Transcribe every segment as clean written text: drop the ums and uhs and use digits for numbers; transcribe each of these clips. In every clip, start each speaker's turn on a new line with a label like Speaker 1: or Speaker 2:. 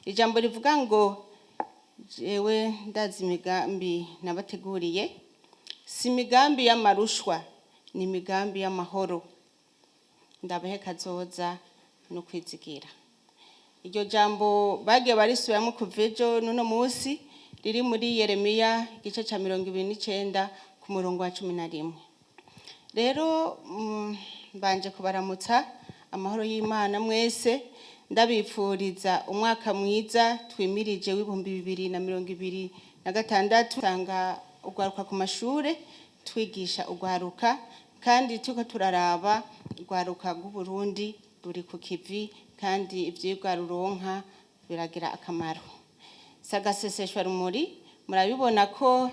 Speaker 1: Ijambo rivuga ngo jewe ndazi imigambi nabateguriye, si imigambi y'amarushwa, ni imigambi y'amahoro, ndabahe kazoza no kwizigira. Iryo jambo bagiye barisubiramo kuva ejo n'uno munsi, riri muri Yeremiya igice ca 29 ku murongo wa 11. Rero mbanje kubaramutsa amahoro y'Imana mwese, ndabipfuriza umwaka mwiza twimirije w'2026. Tanga ugwaruka ku mashure, twigisha ugwaruka, kandi turiko turaraba ugwaruka rw'Uburundi ruri ku kivi, kandi ivyigwa ruronka biragira akamaro. Sagaseseshwa rumuri, murabibona ko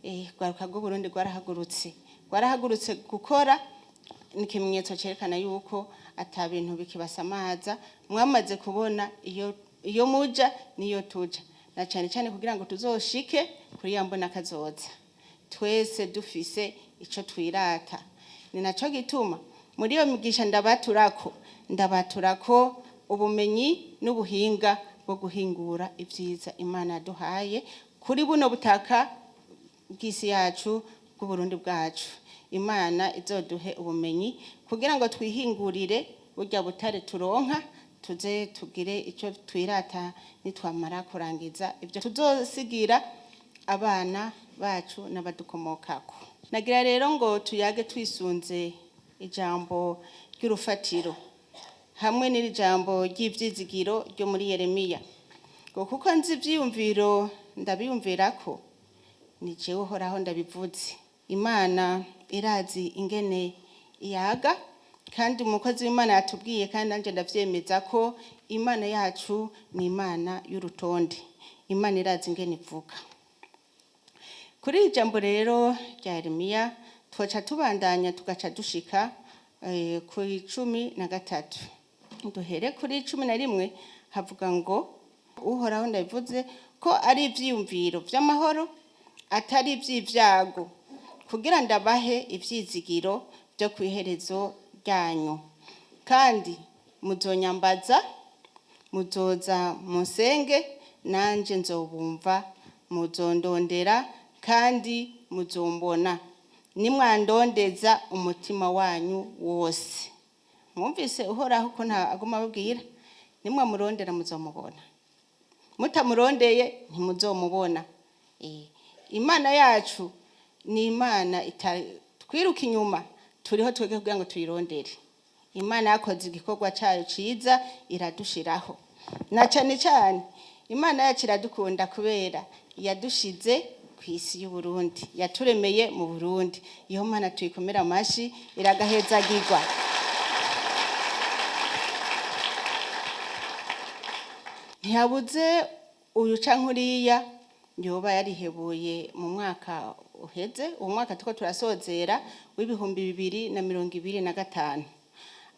Speaker 1: ugwaruka rw'Uburundi rwarahagurutse gukora. Ni ikimenyetso cerekana yuko ata bintu bikibasamaza. Mwamaze kubona iyo muja niyo tuja, na cane cane kugira ngo tuzoshike kuri ya mbona kazoza twese dufise ico twirata. Ni naco gituma muri iyo migisha ndabaturako ubumenyi n'ubuhinga bwo guhingura ivyiza Imana yaduhaye kuri buno butaka bw'isi yacu, bw'Uburundi bwacu. Imana izoduhe ubumenyi kugira ngo twihingurire burya butare turonka, tuze tugire ico twirata nitwamara kurangiza ibyo tuzosigira abana bacu n'abadukomokako. Nagira rero ngo tuyage twisunze ijambo ry'urufatiro hamwe n'iri jambo ry'ivyizigiro ryo muri Yeremiya, ngo kuko nzi ivyiyumviro ndabiyumvirako, ni jewe Uhoraho ndabivuze. Imana irazi ingene iyaga, kandi umukozi w'Imana yatubwiye, kandi nanje ndavyemeza ko Imana yacu ni Imana y'urutonde. Imana irazi ingene ivuga. Kuri iri jambo rero rya Yeremiya twoca tubandanya, tugaca dushika kuri 13. Duhere kuri 11, havuga ngo Uhoraho ndabivuze ko ari ivyiyumviro vy'amahoro, atari ivy'ivyago, kugira ndabahe ivyizigiro vyo kw'iherezo ryanyu. Kandi muzonyambaza, muzoza munsenge, nanje nzobumva, muzondondera kandi muzombona, nimwandondeza umutima wanyu wose. Mwumvise Uhoraho ko nta aguma ababwira, nimwamurondera muzomubona, mutamurondeye ntimuzomubona. Imana yacu ni Imana twiruka inyuma, turiho twebwe kugira ngo tuyirondere. Imana yakoze igikorwa cayo ciza, iradushiraho. Na cane cane Imana yacu iradukunda kubera yadushize kw'isi y'Uburundi, yaturemeye mu Burundi. Iyo Mana tuyikomera amashi, iragahezagirwa. Ntihabuze uyu canke uriya yoba yarihebuye mu mwaka uheze, uwo mwaka turiko turasozera w'2025,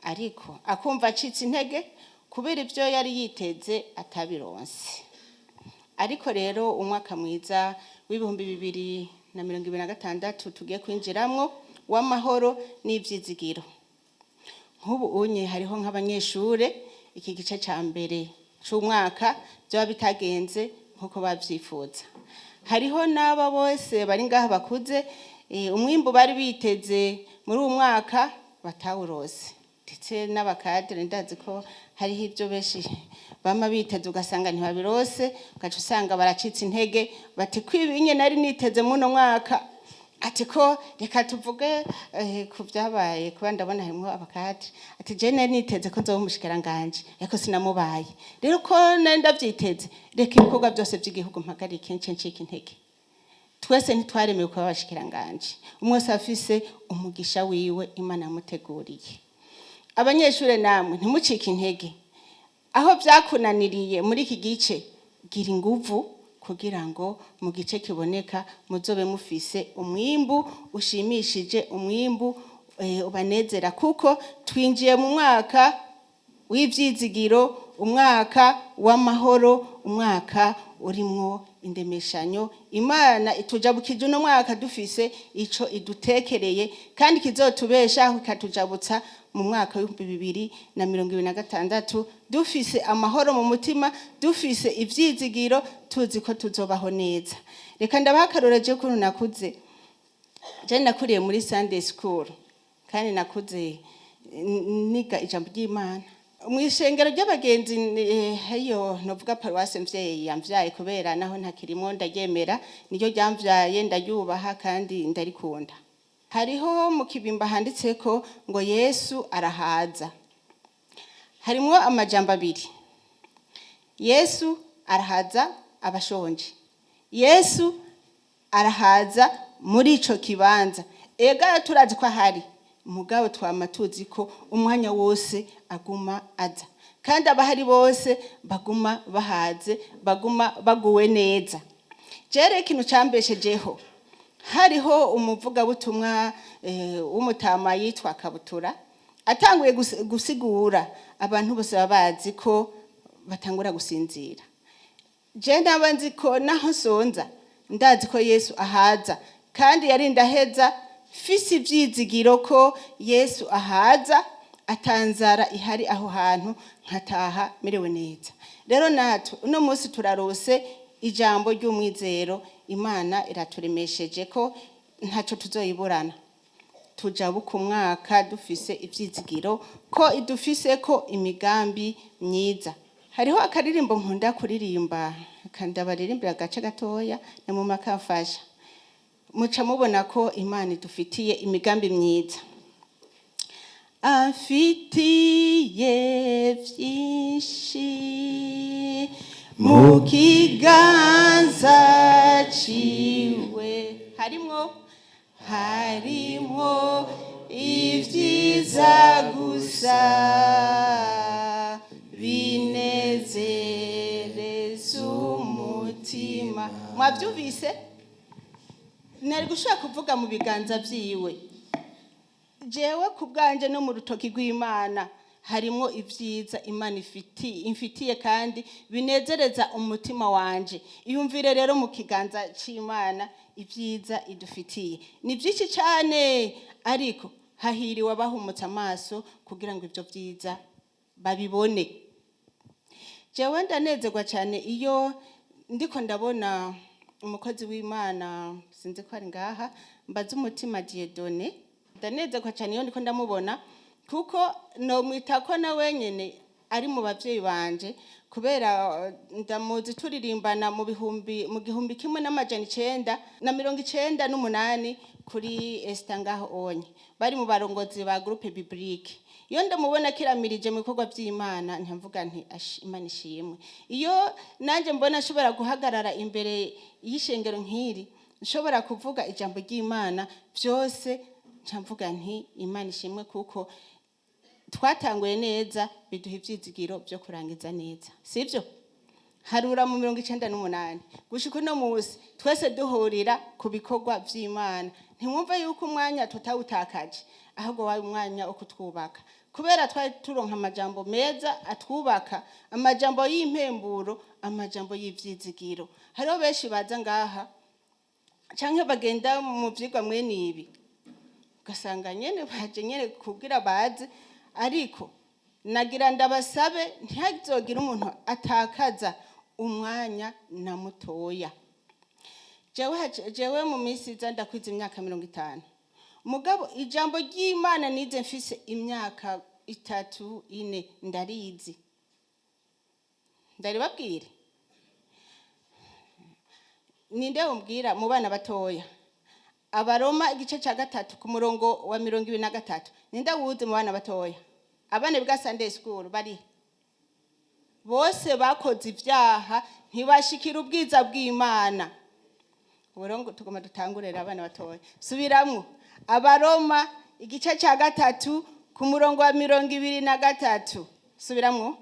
Speaker 1: ariko akumva acitse intege kubera ivyo yari yiteze atabironse. Ariko rero umwaka mwiza w'2026 tugiye kwinjiramwo w'amahoro n'ivyizigiro. Nk'ubu unye hariho nk'abanyeshure iki gice ca mbere c'umwaka vyoba bitagenze nk'uko bavyifuza. Hariho n'aba bose bari ngaha bakuze, umwimbu bari biteze muri uwu mwaka batawurose, ndetse n'abakadire ndazi ko hariho ivyo benshi bama biteze ugasanga ntibabirose, ugaca usanga baracitse intege, bati kwibinye nari niteze muno mwaka. Ati ko reka tuvuge ku vyabaye, kuba ndabona harimwo abakadire, ati je nari niteze ko nzoba umushikiranganji, ariko sinamubaye. Rero ko nari ndavyiteze, reka ibikorwa vyose vy'igihugu mpagarike, nce ncika intege. Twese ntitwaremewe kuba abashikiranganji, umwe wese afise umugisha wiwe Imana yamuteguriye. Abanyeshure namwe ntimucike intege. Aho vyakunaniriye muri iki gice, gira inguvu kugira ngo mu gice kiboneka muzobe mufise umwimbu ushimishije, umwimbu ubanezera, kuko twinjiye mu mwaka w'ivyizigiro, umwaka w'amahoro, umwaka urimwo indemeshanyo. Imana itujabukije uno mwaka dufise ico idutekereye kandi kizotubeshaho, ikatujabutsa mu mwaka w'2026 dufise amahoro mu mutima, dufise ivyizigiro, tuzi ko tuzobaho neza. Reka ndabaha akarorero je ukuntu nakuze. Je nakuriye muri Sunday school, kandi nakuze niga ijambo ry'Imana mw'ishengero ry'abagenzi. Heyo novuga paruwase mvyeyi yamvyaye, kubera naho ntakirimo ndaryemera, niryo ryamvyaye, ndaryubaha kandi ndarikunda. Hariho mu kibimba handitseko ngo "Yesu arahaza". Harimwo amajambo abiri: Yesu arahaza abashonje, Yesu arahaza muri ico kibanza. Ega turazi ko ahari, mugabo twama tuzi ko umwanya wose aguma aza, kandi abahari bose baguma bahaze, baguma baguwe neza. Jere ikintu cambeshejeho, hariho umuvugabutumwa w'umutama yitwa Kabutura. Atanguye gusigura, abantu bose baba bazi ko batangura gusinzira. Je ndaba nzi ko naho nsonza, ndazi ko Yesu ahaza, kandi yari ndaheza mfise ivyizigiro ko Yesu ahaza, atanzara ihari aho hantu, nkataha merewe neza. Rero natwe uno munsi turarose ijambo ry'umwizero. Imana iraturemesheje ko ntaco tuzoyiburana. Tujabuka umwaka dufise ivyizigiro ko idufise ko imigambi myiza. Hariho akaririmbo nkunda kuririmba, kandabaririmbira agace gatoya na mu makamfasha, muca mubona ko Imana idufitiye imigambi myiza. Amfitiye vyinshi mu kiganza ciwe, harimwo ivyiza gusa binezereza umutima. Mwavyumvise? Nari gushobora kuvuga mu biganza vyiwe. Jewe ku bwanje no mu rutoki rw'Imana harimwo ibyiza Imana imfitiye kandi binezereza umutima wanje. Iyumvire rero mu kiganza c'Imana ibyiza idufitiye ni byinshi cyane, ariko hahiriwe abahumutse amaso kugira ngo ibyo byiza babibone. Jewe ndanezerwa cyane iyo ndiko ndabona umukozi w'Imana, sinzi ko ari ngaha, mbaza umutima Dieudonné. Ndanezerwa cyane iyo ndiko ndamubona, kuko nomwita ko na wenyene ari mu bavyeyi banje, kubera ndamuzi turirimbana mu 1998 kuri Esther ngaho onye, bari mu barongozi ba groupe biblique. Iyo ndamubona kiramirije mu bikorwa by'Imana, nkamvuga nti: "Imana ishimwe." Iyo nanjye mbona nshobora guhagarara imbere y'ishengero nk'iri, nshobora kuvuga ijambo ry'Imana, byose nkamvuga nti: "Imana ishimwe," kuko twatanguye neza, biduha ibyizigiro byo kurangiza neza, sibyo? Harura mu 98 gushika uno munsi, twese duhurira ku bikorwa vy'Imana. Ntimwumve yuko umwanya tutawutakaje, ahubwo wabaye umwanya wo kutwubaka, kubera twari turonka amajambo meza atwubaka, amajambo y'impemburo, amajambo y'ivyizigiro. Hariho benshi baza ngaha canke bagenda mu vyigwa mwene ibi, ugasanga nyene baje nyene kugira baze, ariko nagira ndabasabe ntihazogire umuntu atakaza umwanya na mutoya. Jewe mu minsi iza ndakwiza imyaka 50, mugabo ijambo ry'Imana nize mfise imyaka 3, 4, ndarizi. Ndaribabwire? Ninde wumbwira mu bana batoya Abaroma igice cya 3 ku murongo wa 23? Ninde wuzi mu bana batoya? Abana biga Sunday school bari bose bakoze ibyaha, ntibashikira ubwiza bw'Imana. Ubu rero ngo tugomba dutangurira abana batoya. Subiramwo Abaroma igice cya 3 ku murongo wa 23. Subiramwo.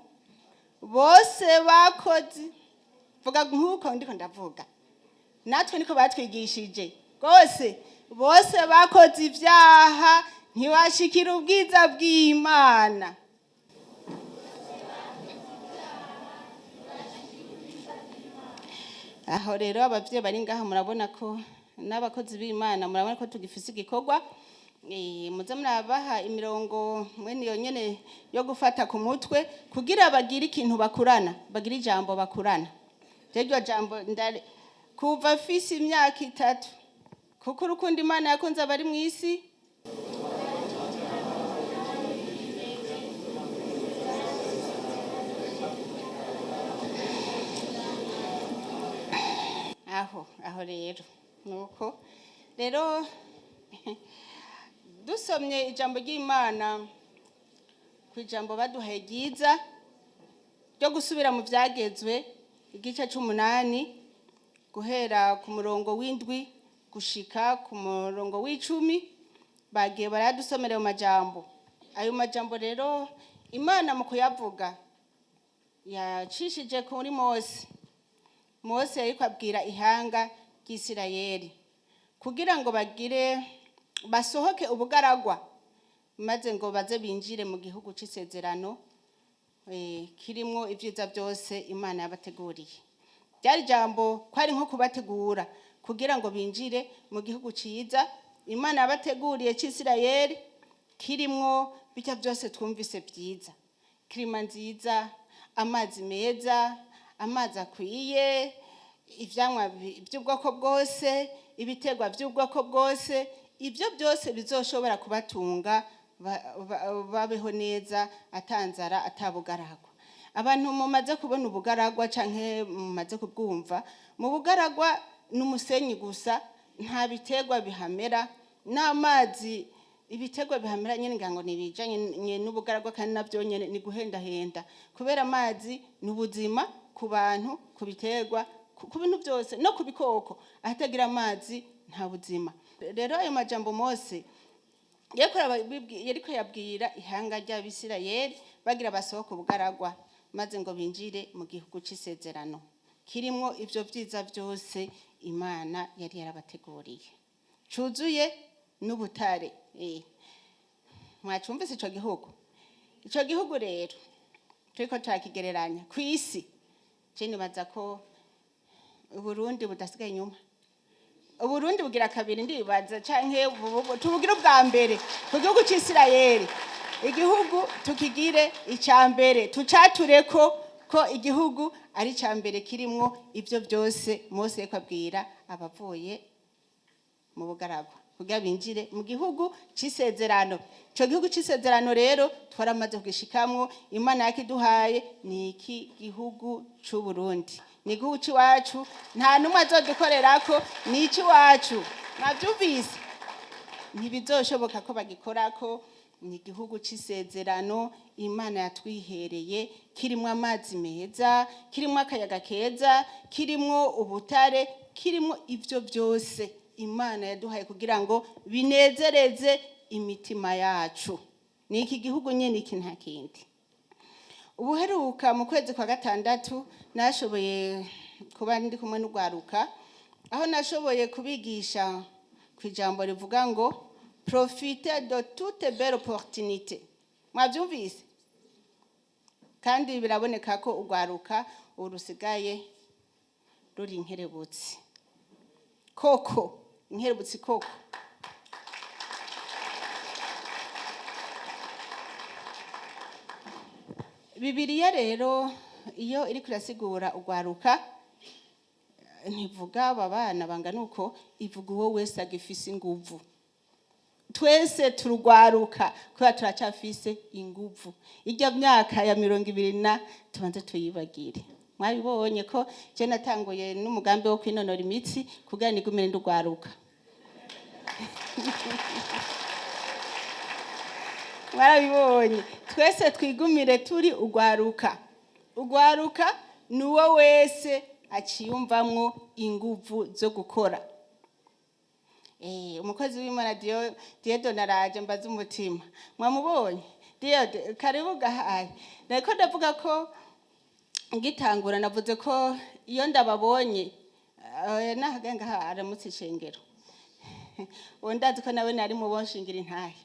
Speaker 1: Bose bakoze, vuga nk'uko ndiko ndavuga, natwe niko batwigishije rwose. Bose bakoze ibyaha, ntibashikira ubwiza bw'Imana. Aho rero abavyeyi bari ngaha, murabona ko n'abakozi b'Imana, murabona ko tugifise igikorwa. Muze murabaha imirongo mwene iyo nyene yo gufata ku mutwe kugira bagire ikintu bakurana, bagire ijambo bakurana. Iryo jambo ndari kuva mfise imyaka 3, kuko urukundo Imana yakunze abari mu isi. Aho rero nuko rero dusomye ijambo ry'Imana ku ijambo baduhaye ryiza ryo gusubira mu vyagezwe igice c'umunani guhera ku murongo w'indwi gushika ku murongo w'icumi, bagiye baradusomera ayo majambo. Ayo majambo rero Imana mu kuyavuga yacishije kuri Mose. Mose yariko abwira ihanga ry'Isirayeli kugira ngo bagire basohoke ubugaragwa, maze ngo baze binjire mu gihugu c'isezerano, kirimwo ivyiza byose Imana yabateguriye. Ryari jambo kwari nko kubategura kugira ngo binjire mu gihugu ciza Imana yabateguriye c'Isirayeli, kirimwo bijya byose twumvise byiza: klima nziza, amazi meza, amazi akwiye, ivyamwa by'ubwoko bwose, ibiterwa by'ubwoko bwose, ibyo byose bizoshobora kubatunga babeho neza atanzara atabugaragwa. Abantu mumaze kubona ubugaragwa canke mumaze kubwumva, mu bugaragwa n'umusenyi gusa, nta biterwa bihamera, n'amazi ibiterwa bihamera nyene ngira ngo nibijanye n'ubugaragwa, kandi navyo nyene ni guhendahenda, kubera amazi ni ubuzima ku bantu, ku biterwa, ku bintu byose no ku bikoko. Ahatagira amazi nta buzima. Rero ayo majambo Mose yariko yabwira ihanga ry'Abisirayeli bagira basohoke ubugaragwa, maze ngo binjire mu gihugu c'isezerano kirimwo ivyo vyiza vyose Imana yari yarabateguriye, cuzuye n'ubutare. Mwacumvise ico gihugu? Ico gihugu rero turiko turakigereranya kw'isi, je nibaza ko Uburundi budasigaye inyuma. Uburundi bugira kabiri ndibaza, canke tubugira ubwa mbere ku gihugu c'Isirayeli. Igihugu tukigire ica mbere, tucatureko ko igihugu ari ica mbere kirimwo ivyo byose Mose yariko abwira abavuye mu bugaragwa kugira binjire mu gihugu c'isezerano. Ico gihugu c'isezerano rero twaramaze kugishikamwo, Imana yakiduhaye, ni iki gihugu c'Uburundi, ni igihugu c'iwacu, nta n'umwe azodukorerako, ni ic'iwacu. Mwavyumvise? Ntibizoshoboka ko bagikorako. Ni igihugu c'isezerano Imana yatwihereye, kirimwo amazi meza, kirimwo akayaga keza, kirimwo ubutare, kirimwo ivyo byose Imana yaduhaye kugira ngo binezereze imitima yacu. Ni iki gihugu nyene iki, nta kindi. Ubuheruka mu kwezi kwa gatandatu nashoboye kuba ndi kumwe n'urwaruka, aho nashoboye kubigisha ku ijambo rivuga ngo "profite de toute belle opportunité". Mwabyumvise? Kandi biraboneka ko urwaruka ubu rusigaye ruri inkerebutsi koko, inkerebutsi koko. Bibiliya rero iyo iriko irasigura urwaruka ntivuga aba bana bangana uko, ivuga uwo wese agifise inguvu. Twese turugwaruka kubera turacafise inguvu. Irya myaka ya 20 na tubanze tuyibagire. Mwabibonye ko je natanguye n'umugambi wo kwinonora imitsi kugira nigumire ndugwaruka. Mwarabibonye? Twese twigumire turi ugwaruka. Ugwaruka ni uwo wese aciyumvamwo inguvu zo gukora. Umukozi w'Imana Dieudonne araje mbaze umutima. Mwamubonye? Diode, karibu gahaye. Nariko ndavuga ko ngitangura navuze ko iyo ndababonye, nahaga ngaha aramutse ishengero. Uwo ndazi ko nawe nari mu bonshingira intahe.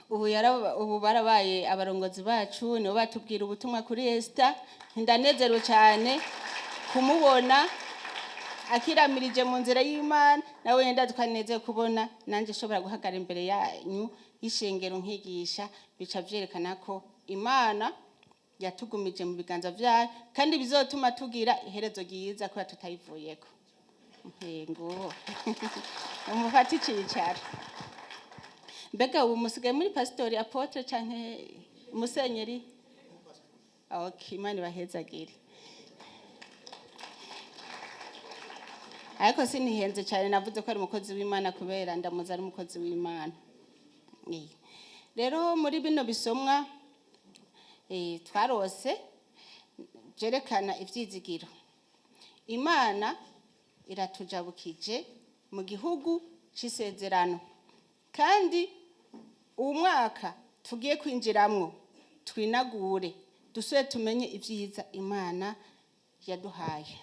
Speaker 1: Ubu barabaye abarongozi bacu, nibo batubwira ubutumwa kuri Esther. Ndanezerewe cyane kumubona. Akiramirije mu nzira y'Imana, nawe wenda twaneze kubona nanjye nshobora guhagarara imbere yanyu y'ishengero nkigisha. Bica vyerekana ko Imana yatugumije mu biganza vyayo, kandi bizotuma tugira iherezo ryiza kubera tutayivuyeko. Nguwo umufate icicaro. Mbega ubu musigaye muri pasitori, apôtre canke musenyeri? Okay, Imana ibahezagire. Ariko sinihenze cyane, navuze ko ari umukozi w'Imana kubera ndamuzi ari umukozi w'Imana. Rero muri bino bisomwa twarose byerekana ivyizigiro, Imana iratujabukije mu gihugu c'isezerano, kandi uwu mwaka tugiye kwinjiramwo twinagure, dusubire tumenye ivyiza Imana yaduhaye.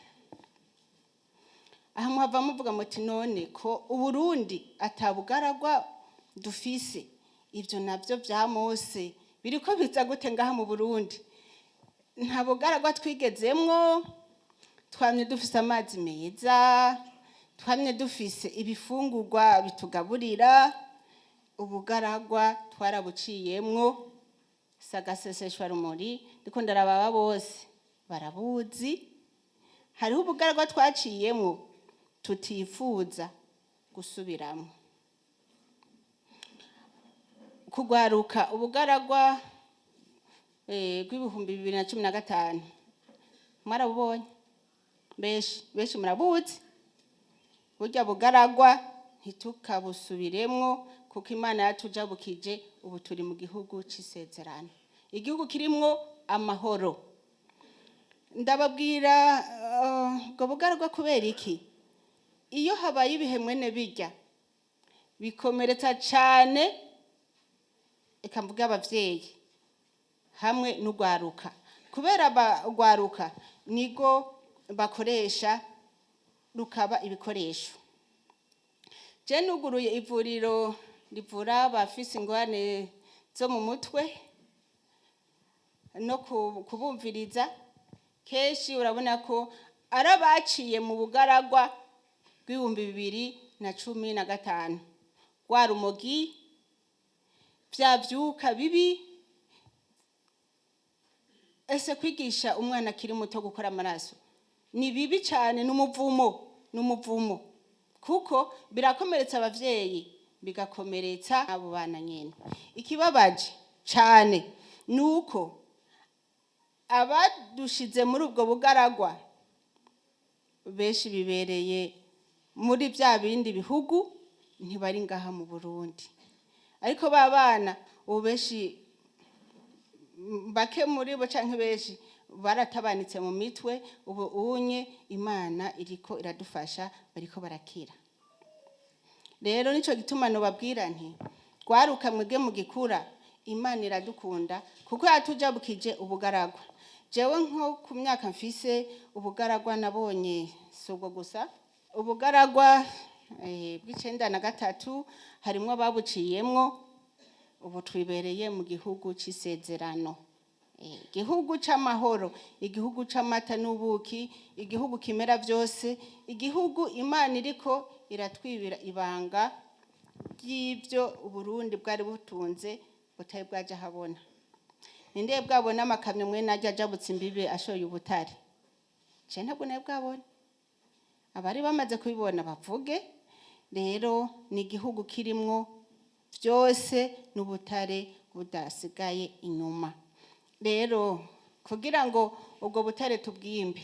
Speaker 1: Aha muhava muvuga muti: "None ko Uburundi atabugaragwa dufise, ivyo navyo vya Mose biriko biza gute ngaha mu Burundi?" Nta bugaragwa twigezemwo, twamye dufise amazi meza, twamye dufise ibifungurwa bitugaburira. Ubugaragwa twarabuciyemwo, sagaseseshwa rumuri. Ndiko ndarababa bose barabuzi. Hariho ubugaragwa twaciyemwo tutifuza gusubiramo. Kugwaruka ubugaragwa bw'ibihumbi 2015 mwarabubonye, benshi benshi murabuzi. Burya bugaragwa ntitukabusubiremwo, kuko Imana yatujabukije, ubu turi mu gihugu c'isezerano, igihugu kirimwo amahoro. Ndababwira ubwo bugaragwa kubera iki? Iyo habaye ibihe mwene bijya bikomeretsa cane, eka mvuge abavyeyi hamwe n'urwaruka, kubera urwaruka nigo bakoresha rukaba ibikoresho. Je nuguruye ivuriro rivura abafise ingorane zo mu mutwe no kubumviriza. Kenshi urabona ko ari abaciye mu bugaragwa bw'ibihumbi 2015, rwa rumogi, vya vyuka bibi. Ese kwigisha umwana akiri muto gukora amaraso ni bibi cyane, n'umuvumo, n'umuvumo, kuko birakomeretsa abavyeyi, bigakomeretsa abo bana nyene. Ikibabaje cane ni uko abadushize muri ubwo bugaragwa benshi bibereye muri bya bindi bihugu, ntibari ngaha mu Burundi. Ariko ba bana ubu benshi, bake muri bo canke benshi, baratabanitse mu mitwe. Ubu unye Imana iriko iradufasha, bariko barakira. Rero nico gituma nobabwira nti: "Rwaruka mwebwe mugikura, Imana iradukunda kuko yatujabukije ubugaragwa." Jewe nko ku myaka mfise, ubugaragwa nabonye si ubwo gusa. Ubugaragwa bw'icenda na 3 harimwo ababuciyemwo. Ubu twibereye mu gihugu c'isezerano, igihugu c'amahoro, igihugu c'amata n'ubuki, igihugu kimera vyose, igihugu Imana iriko iratwibira ibanga ry'ibyo Uburundi bwari butunze butari bwaja habona. Ninde bwabona amakamyo mwene ajya ajabutse imbibe ashoye ubutare? Je ntabwo nawe bwabona. Abari bamaze kubibona bavuge. Rero ni igihugu kirimwo byose n'ubutare budasigaye inyuma. Rero kugira ngo ubwo butare tubwimbe,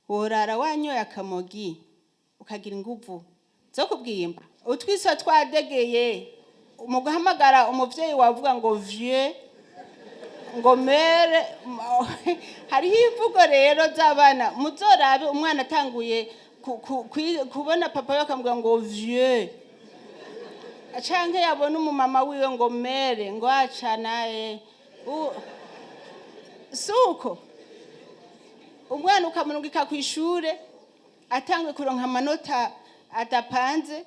Speaker 1: worara wanyoye akamogi ukagira inguvu zo kubwimba? Utwiso twadegeye, mu guhamagara umuvyeyi wavuga ngo "vieux", ngo "mère". Hariho imvugo rero z'abana. Muzorabe umwana atanguye kubona papa we akamubwira ngo "vieux", canke yabona umumama wiwe ngo "mère", ngo acanaye. Suko umwana ukamurungika kw'ishure atanguye kuronka amanota adapanze,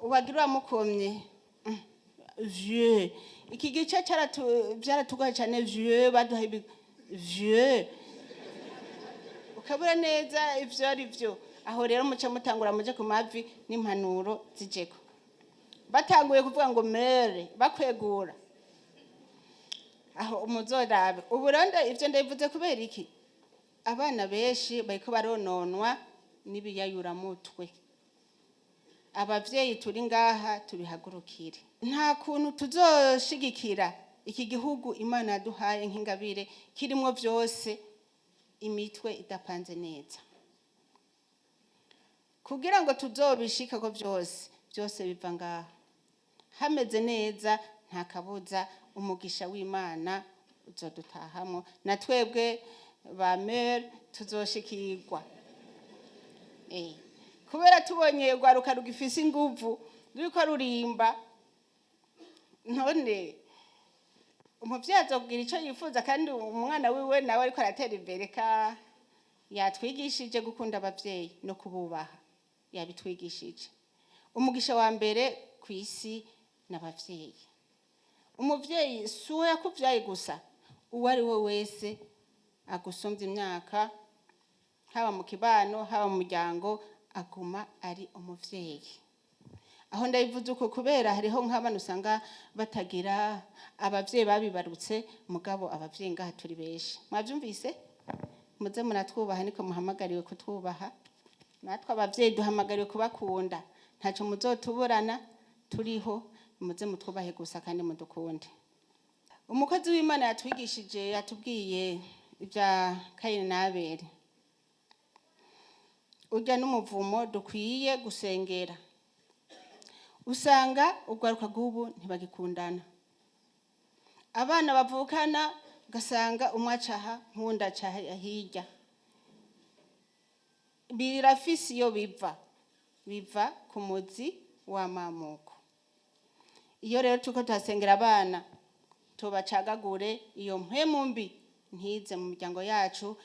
Speaker 1: ubagira uramukomye: "Vieux." Iki gice vyaratugoye cane. "Vieux", baduha ibi "vieux", ukabura neza ivyo ari vyo. Aho rero muce mutangura muje ku mavi n'impanuro zijeko. Batanguye kuvuga ngo mere bakwegura, aho umuzorabe. Ubu rero ivyo ndabivuze kubera iki? Abana benshi bariko barononwa n'ibiyayuramutwe. Abavyeyi turi ngaha tubihagurukire. Nta kuntu tuzoshigikira iki gihugu Imana yaduhaye nk'ingabire kirimwo vyose, imitwe idapanze neza. Kugira ngo tuzobishikako vyose, vyose biva ngaha. Hameze neza, nta kabuza umugisha w'Imana uzodutahamo, na twebwe ba mere tuzoshikirwa. Kubera tubonye urwaruka rugifise inguvu, ruriko rurimba. None umuvyeyi azobwira ico yifuza kandi umwana wiwe nawe ariko aratera imbere? Ka yatwigishije gukunda abavyeyi no kububaha, yabitwigishije. Umugisha wa mbere ku isi n'abavyeyi. Umuvyeyi si uwo yakuvyaye gusa, uwo ari we wese agusumvya imyaka, haba mu kibano, haba mu muryango, aguma ari umuvyeyi. Aho ndabivuze uko kubera hariho nk'abana usanga batagira abavyeyi babibarutse, mugabo abavyeyi ngaha turi benshi. Mwavyumvise? Muze muratwubaha, niko muhamagariwe kutwubaha. Natwe abavyeyi duhamagariwe kubakunda. Ntaco muzotuburana turiho, muze mutwubahe gusa kandi mudukunde. Umukozi w'Imana yatwigishije, yatubwiye ibya Kayini na Abeli. Urya n'umuvumo dukwiye gusengera. Usanga urwaruka rw'ubu ntibagikundana. Abana bavukana ugasanga umwe acaha nk'uwundi aca hirya. Birafise iyo biva, biva ku muzi w'amamuko. Iyo rero turiko turasengera abana, tubacagagure iyo mpwemu mbi ntize mu miryango yacu,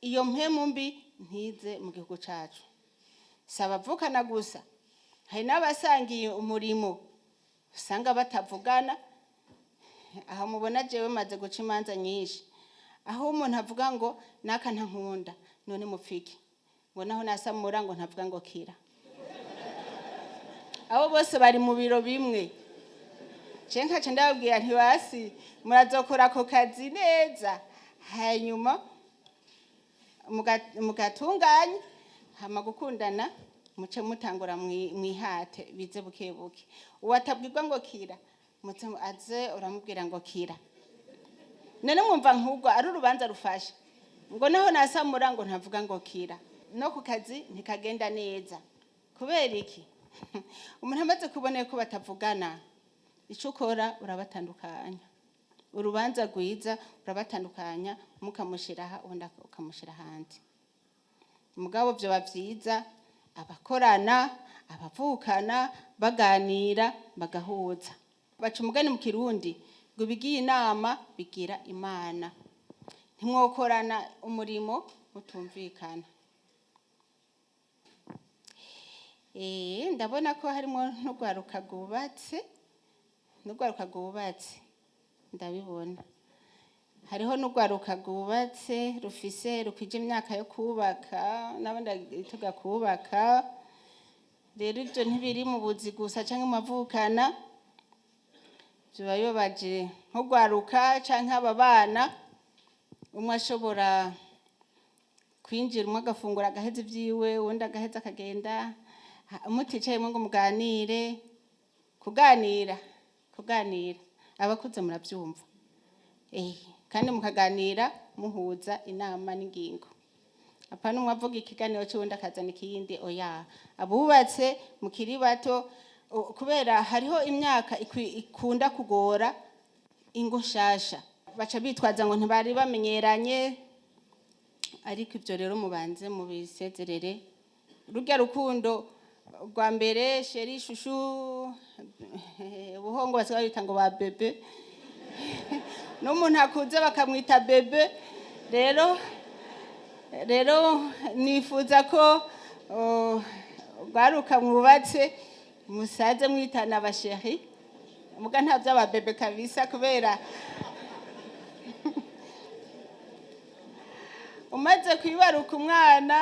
Speaker 1: iyo mpwemu mbi ntize mu gihugu cacu. Si abavukana gusa, hari n'abasangiye umurimo usanga batavugana. Aho mubona jewe maze guca imanza nyinshi, aho umuntu avuga ngo naka ntankunda. None mupfike? Ngo naho nasamura ngo ntavuga ngo kira. Abo bose bari mu biro bimwe. Je nkaca ndababwira nti basi murazokora ako kazi neza, hanyuma mugatunganya, hama gukundana muce mutangura mwihate bize buke buke. Uwatabwirwa ngo kira, muze aze uramubwira ngo kira. None mwumva nk'ubwo ari urubanza rufasha? Ngo naho nasamura ngo ntavuga ngo kira. No ku kazi ntikagenda neza. Kubera iki? Umuntu amaze kubona ko batavugana, ico ukora urabatandukanya. Urubanza rwiza, urabatandukanya, mukamushira aha, uwundi ukamushira ahandi. Mugabo vyoba vyiza abakorana, abavukana baganira bagahuza. Baca umugani mu Kirundi ngo ibigiye inama bigira Imana. Ntimwokorana umurimo mutumvikana. Ndabona ko harimo n'urwaruka rwubatse, n'urwaruka rwubatse, ndabibona. Hariho n'urwaruka rwubatse rufise rukwije imyaka yo kubaka, n'abandi tuga kubaka. Rero ivyo ntibiri mu buzi gusa canke mu mavukana, biba bibabaje nk'urwaruka canke aba bana, umwe ashobora kwinjira, umwe agafungura agaheza ivyiwe, uwundi agaheza akagenda, muticayemwo ngo muganire. Kuganira, kuganira, abakuze muravyumva, kandi mukaganira muhuza inama n'ingingo. Apana umwe avuga ikiganiro c'uwundi akazana ikindi, oya. Abubatse mukiri bato, kubera hariho imyaka ikunda kugora ingo nshasha, baca bitwaza ngo ntibari bamenyeranye. Ariko ivyo rero mubanze mubisezerere. Rurya rukundo rwa mbere, chéri, chouchou, buhongo basigaye bita ngo ba bébé, n'umuntu akuze bakamwita bébé. Rero nifuza ko rwaruka mwubatse musaze mwitana aba chéri, muga nta vy'aba bébé kabisa, kubera Umaze kwibaruka umwana,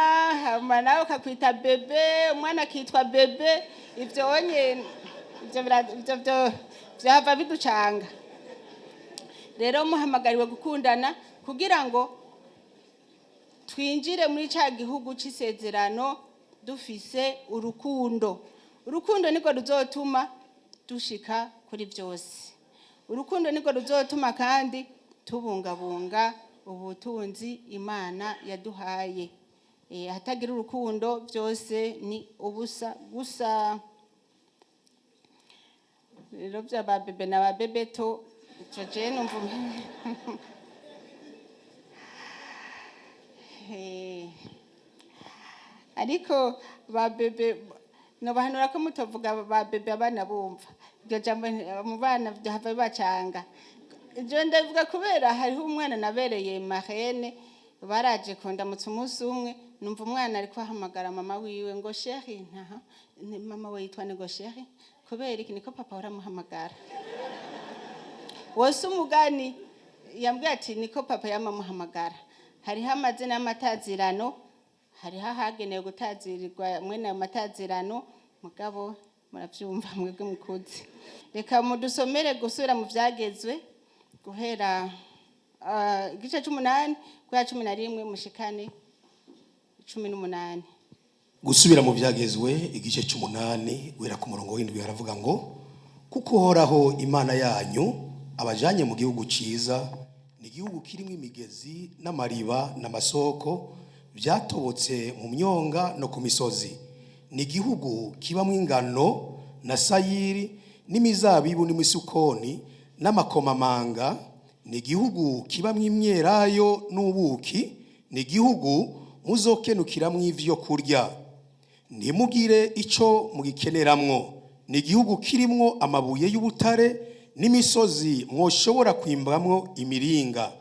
Speaker 1: hama nawe ukakwita bébé, umwana akitwa bébé, ivyo onye ivyo ivyo vyahava biducanga. Rero muhamagariwe gukundana kugira ngo twinjire muri ca gihugu c'isezerano dufise urukundo. Urukundo niko ruzotuma dushika kuri byose. Urukundo niko ruzotuma kandi tubungabunga ubutunzi Imana yaduhaye. Ahatagira urukundo byose ni ubusa gusa. Rero bya ba bébé na ba bébé to, ico je numva ariko ba bébé nobahanura ko mutovuga ba bébé abana bumva iryo jambo mu bana hava bibacanga. Ivyo ndabivuga kubera hariho umwana nabereye marraine, baraje kundamutsa umunsi umwe, numva umwana ariko ahamagara mama wiwe ngo "Chérie". Ntaha ni mama we yitwa ngo "Chérie". Kubera iki? Niko papa uramuhamagara wose. Umugani yambwiye ati niko papa yamamuhamagara. Hariho amazina y'amatazirano, hariho ahagenewe gutazirirwa mwene ayo matazirano. Mugabo muravyumva mwebwe mukuze. Reka mudusomere gusubira mu Vyagezwe, guhera igice c'umunani, guhera 11 mushikane 18.
Speaker 2: Gusubira mu Byagezwe, igice c'umunani, guhera ku murongo w'indwi, haravuga ngo: "Kuko Uhoraho Imana yanyu abajanye mu gihugu ciza, ni igihugu kirimo imigezi n'amariba n'amasoko byatobotse mu myonga no ku misozi, ni igihugu kibamo ingano na sayiri n'imizabibu n'imisukoni n'amakomamanga, ni igihugu kibamo imyelayo n'ubuki, ni igihugu muzokenukiramwo ivyo kurya, ntimugire ico mugikeneramwo, ni igihugu kirimwo amabuye y'ubutare n'imisozi mwoshobora kwimbamwo imiringa.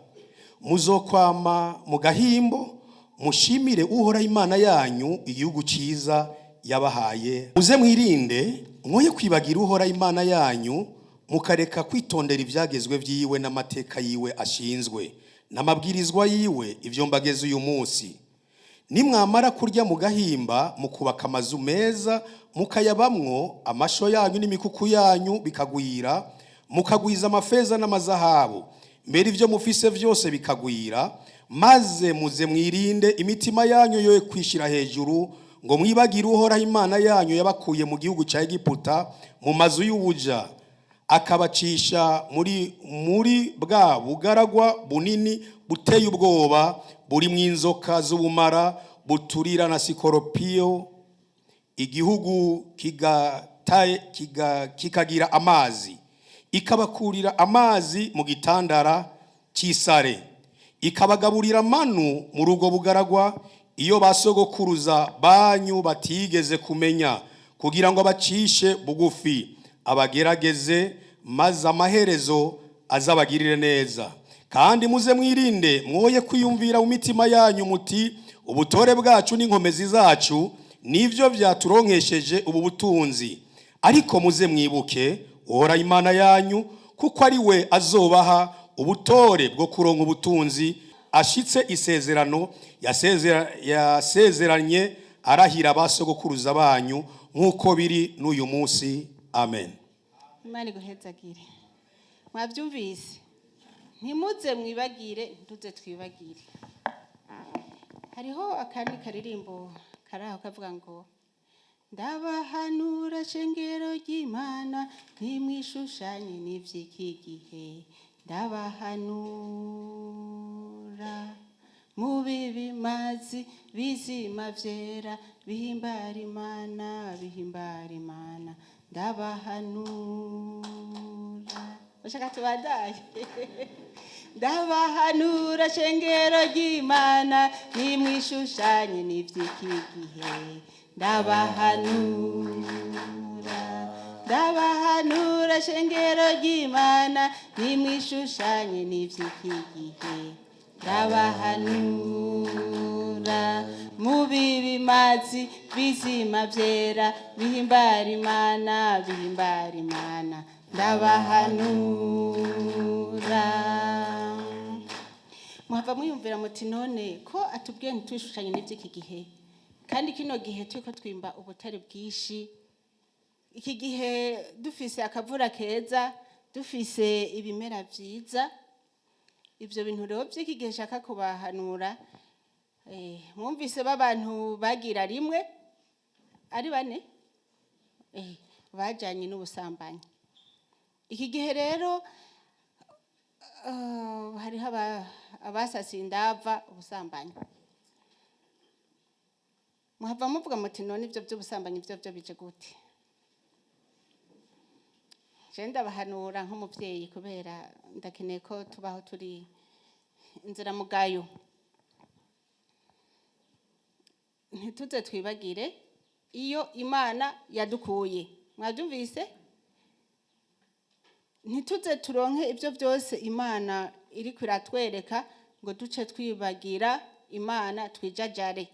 Speaker 2: Muzokwama mu gahimbo, mushimire Uhoraho Imana yanyu igihugu ciza yabahaye. Muze mwirinde mwoye kwibagira Uhoraho Imana yanyu, mukareka kwitondera ivyagezwe vyiwe n'amateka yiwe ashinzwe n'amabwirizwa yiwe, ivyo mbageze uyu munsi. Nimwamara kurya mu gahimba, mukubaka amazu meza mukayabamwo, amasho yanyu n'imikuku yanyu bikagwira, mukagwiza amafeza n'amazahabu, mbere ibyo mufise vyose bikagwira, maze muze mwirinde imitima yanyu yoye kwishira hejuru ngo mwibagire Uhoraho Imana yanyu yabakuye mu gihugu cya Egiputa, mu mazu y'ubuja, akabacisha muri bwa bugaragwa bunini buteye ubwoba, burimwo inzoka z'ubumara buturira na sikoropiyo, igihugu kikagira amazi, ikabakurira amazi mu gitandara cy'isare, ikabagaburira manu mu rugo bugaragwa, iyo basogokuruza banyu batigeze kumenya, kugira ngo abacishe bugufi, abagerageze, maze amaherezo azabagirire neza. Kandi muze mwirinde mwoye kwiyumvira mu mitima yanyu muti: 'Ubutore bwacu n'inkomezi zacu nivyo byaturonkesheje ubu butunzi.' Ariko muze mwibuke Uhoraho Imana yanyu, kuko ari we azobaha ubutore bwo kuronka ubutunzi, ashitse isezerano yasezeranye arahira abasogokuruza banyu, nk'uko biri n'uyu munsi. Amen."
Speaker 1: Imana iguhezagire. Mwabyumvise? Ntimuze mwibagire, ntuze twibagire. Hariho akandi karirimbo kari aho kavuga ngo: "Ndabahanura shengero ry'Imana, ntimwishushanye n'ivy'iki gihe. Ndabahanura mubibi mazi bizima vyera, bihimbara Imana, bihimbara Imana. Ndabahanura." Bashaka tubadaye. Ndabahanura shengero ry'Imana, nimwishushanye n'ivy'iki gihe. Ndabahanura, ndabahanura shengero ry'Imana, nimwishushanye n'ivy'iki gihe. Ndabahanura mubibi mazi bizima vyera, bihimbara Imana, bihimbara Imana. Ndabahanura." Muhava mwiyumvira muti none ko atubwiye ntitwishushanye n'ivy'iki gihe, kandi kino gihe turiko twimba ubutare bwinshi, iki gihe dufise akavura keza, dufise ibimera vyiza. Ivyo bintu rero vy'iki gihe nshaka kubahanura, mwumvise b'abantu bagira rimwe ari bane, bajanye n'ubusambanyi. Iki gihe rero hariho abasasiye indava ubusambanyi. Muhava muvuga muti none ivyo vy'ubusambanyi vyo bije gute? Je ndabahanura nk'umuvyeyi, kubera ndakeneye ko tubaho turi inziramugayo. Ntituze twibagire iyo Imana yadukuye. Mwabyumvise? Ntituze turonke ibyo byose Imana iriko iratwereka ngo duce twibagira Imana, twijajare.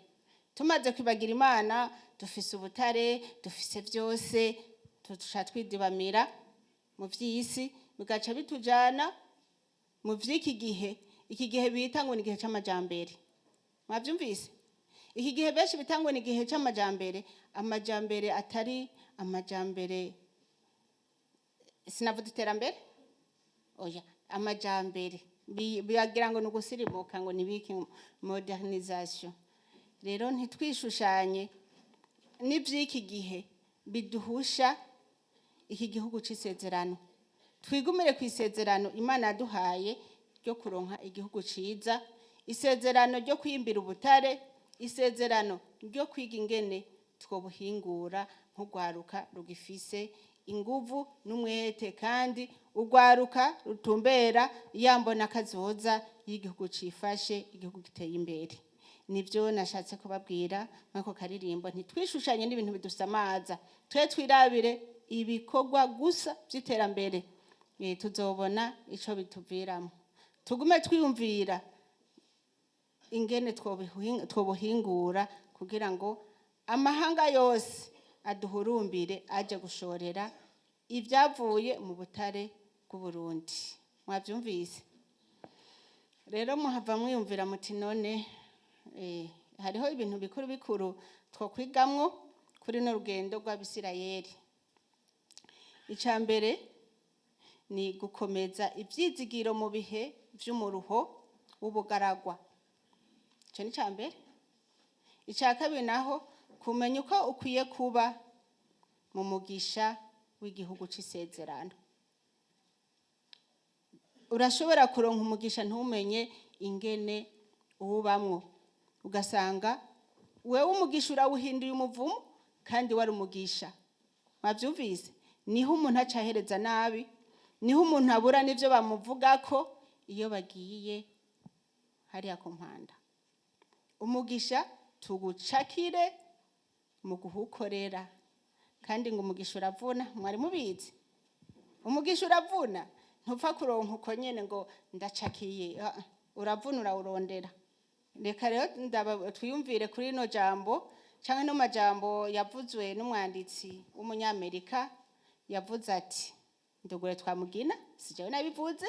Speaker 1: Tumaze kwibagira Imana, dufise ubutare, dufise byose, tuca twidibamira mu vy'isi, bigaca bitujana mu vy'iki gihe. Iki gihe bita ngo ni igihe c'amajambere. Mwavyumvise? Iki gihe benshi bita ngo ni igihe c'amajambere, amajambere atari amajambere, sinavuga iterambere, oya, amajambere. Bagira ngo ni ugusirimuka, ngo nibiki, modernisation. Rero ntitwishushanye n'ivy'iki gihe biduhusha iki gihugu c'isezerano. Twigumire ku isezerano Imana yaduhaye ryo kuronka igihugu ciza, isezerano ryo kwimbira ubutare, isezerano ryo kwiga ingene twobuhingura nk'urwaruka rugifise inguvu n'umwete, kandi urwaruka rutumbera yambona kazoza y'igihugu cifashe, igihugu giteye imbere. Nibyo nashatse kubabwira mwako karirimbo. Ntitwishushanye n'ibintu bidusamaza, twe twirabire ibikorwa gusa by'iterambere, tuzobona ico bituviramo. Tugume twiyumvira ingene twobuhingura kugira ngo amahanga yose aduhurumbire aje gushorera ibyavuye mu butare bw'Uburundi. Mwabyumvise? Rero muhava mwiyumvira muti none hariho ibintu bikuru bikuru twokwigamwo kuri no rugendo rw'Abisirayeli. Icya mbere ni gukomeza ibyizigiro mu bihe vy'umuruho w'ubugaragwa. Icyo ni icya mbere. Icya kabiri naho, kumenya uko ukwiye kuba mu mugisha w'igihugu c'isezerano. Urashobora kuronka umugisha ntumenye ingene uwubamwo, ugasanga wewe umugisha urawuhinduye umuvumo kandi wari umugisha. Mwavyumvise? Niho umuntu aca ahereza nabi, niho umuntu abura n'ivyo bamuvugako iyo bagiye hariya ku mpanda. Umugisha tugucakire mu guhukorera, kandi ngo umugisha uravuna. Mwari mubizi? Umugisha uravuna, ntupfa kuronka uko nyene ngo ndacakiye. Ah, ah, uravuna, urawurondera. Reka rero twiyumvire kuri rino jambo canke no majambo yavuzwe n'umwanditsi w'umunyamerika. Yavuze ati, ndugure twamugina, si jewe nabivuze,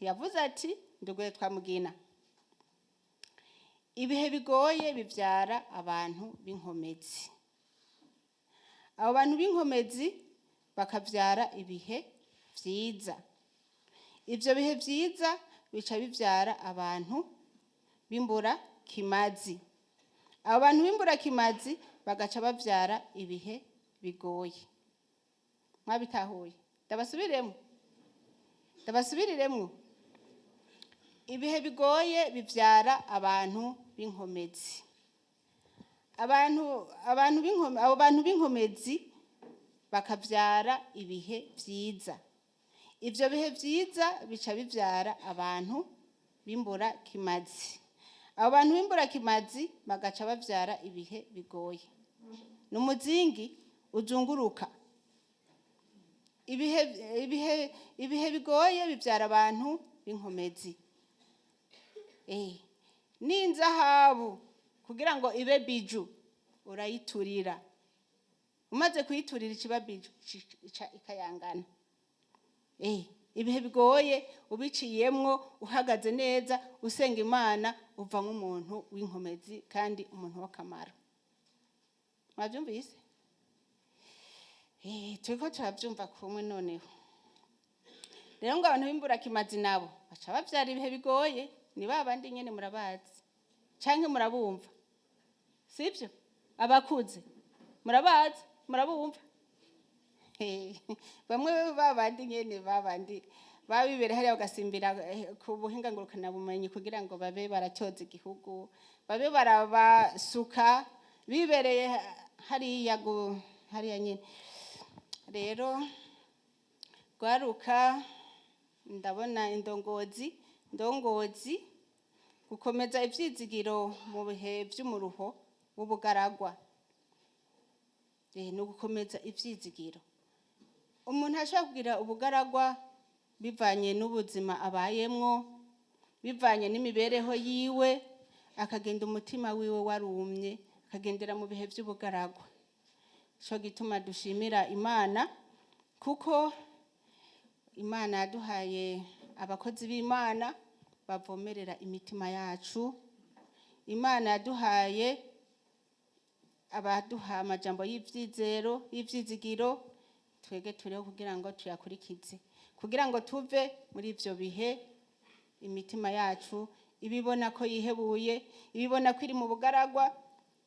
Speaker 1: yavuze ati, ndugure twamugina, ibihe bigoye bivyara abantu b'inkomezi, abo bantu b'inkomezi bakavyara ibihe vyiza, ivyo bihe vyiza bica bivyara abantu b'imbura kimazi, abo bantu b'imbura kimazi bagaca bavyara ibihe bigoye. Mwabitahuye? Ndabasubiriremwo, ndabasubiriremwo. Ibihe bigoye bivyara abantu b'inkomezi, abo bantu b'inkomezi bakavyara ibihe vyiza, ivyo bihe vyiza bica bivyara abantu b'imbura kimazi, abo bantu b'imbura kimazi bagaca bavyara ibihe bigoye. Ni umuzingi uzunguruka. Ibihe bigoye bivyara abantu b'inkomezi. N'inzahabu kugira ngo ibe bijou urayiturira, umaze kuyiturira ikiba bijou, ica ikayangana. Ibihe bigoye ubiciyemwo uhagaze neza usenga Imana, uvamwo umuntu w'inkomezi kandi umuntu w'akamaro. Mwabyumvise? Turiko turabyumva kumwe. Noneho rero ngo abantu b'imburakimazi nabo baca bavyara ibihe bigoye. Ni ba bandi nyene murabazi canke murabumva, sibyo? Abakuze murabazi, murabumva. Bamwe ba bandi nyene, ba bandi babibere hariya bagasimbira ku buhinga ngurukanabumenyi kugira ngo babe baracyoza igihugu, babe barabasuka bibereye hariya hariya nyene. Rero rwaruka, ndabona indongozi, ndongozi, gukomeza ivyizigiro mu bihe vy'umuruho w'ubugaragwa ni ugukomeza ivyizigiro. Umuntu ashobora kugira ubugaragwa bivanye n'ubuzima abayemwo, bivanye n'imibereho yiwe, akagenda umutima wiwe warumye, akagendera mu bihe vy'ubugaragwa. Ico gituma dushimira Imana, kuko Imana yaduhaye abakozi b'Imana bavomerera imitima yacu. Imana yaduhaye abaduha amajambo y'ivyizero, y'ivyizigiro. Twege turiho kugira ngo tuyakurikize, kugira ngo tuve muri ivyo bihe imitima yacu ibibona ko yihebuye, ibibona ko iri mu bugaragwa.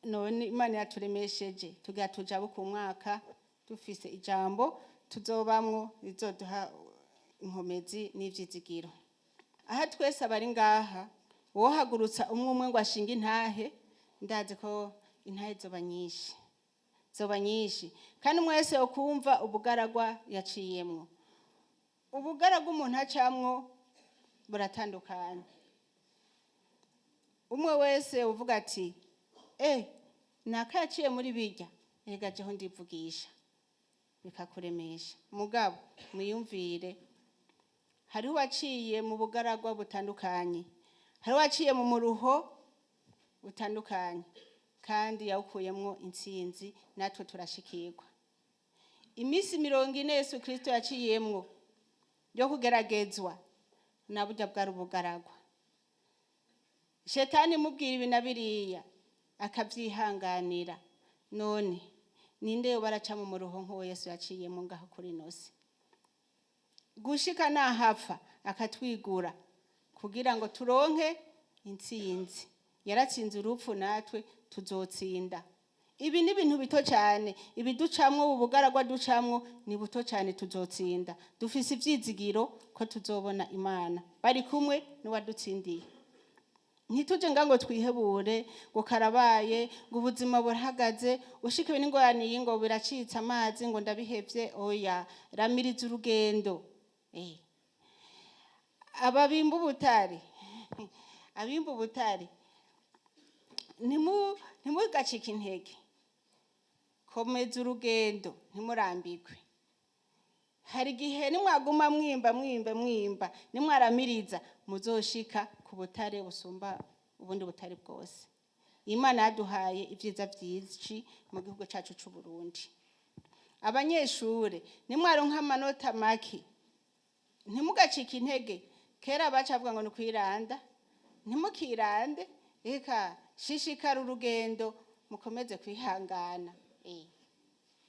Speaker 1: None Imana yaturemesheje, tugira tujabuka umwaka dufise ijambo tuzobamwo rizoduha inkomezi n'ivyizigiro. Aha twese abari ngaha, wohagurutsa umwe umwe ngo ashinge intahe, ndazi ko intahe zoba nyinshi, zoba nyinshi. Kandi umwe wese ukumva ubugaragwa yaciyemwo. Ubugaragwa umuntu acamwo buratandukanye. Umwe wese uvuga ati: "Naka yaciye muri birya, erega jeho ndivugisha", bikakuremesha. Mugabo mwiyumvire, hariho uwaciye mu bugaragwa butandukanye, hariho uwaciye mu muruho butandukanye kandi yawukuyemwo intsinzi. Natwe turashikirwa. Iminsi 40 Yesu Kristo yaciyemwo yo kugeragezwa, na burya bwari ubugaragwa. Shetani imubwira ibi na biriya, akavyihanganira. None ninde yoba araca mu muruho nk'uwo Yesu yaciyemo ngaho kuri ino si, gushika nahapfa akatwigura kugira ngo turonke intsinzi? Yaratsinze urupfu, natwe tuzotsinda. Ibi ni ibintu bito cyane. Ibiducamwo, ubu bugaragwa ducamwo ni buto cyane. Tuzotsinda, dufise ivyizigiro ko tuzobona Imana bari kumwe n'uwadutsindiye. Ntituje nga ngo twihebure ngo karabaye, ngo ubuzima burahagaze, ushikiwe n'ingorane iyi ngo biracitse amazi, ngo ndabihevye. Oya, ramiriza urugendo. Ababimba ubutare, abimba ubutare, ntimugacike intege. Komeza urugendo, ntimurambirwe. Hari igihe nimwaguma mwimba, mwimba, mwimba, nimwaramiriza, muzoshika ku butare busumba ubundi butare bwose. Imana yaduhaye ibyiza byinshi mu gihugu cyacu c'u Burundi. Abanyeshure, nimwaronka amanota make, ntimugacike intege. Kera bacavuga ngo ni kwiranda. Ntimukirande, reka shishikara urugendo, mukomeze kwihangana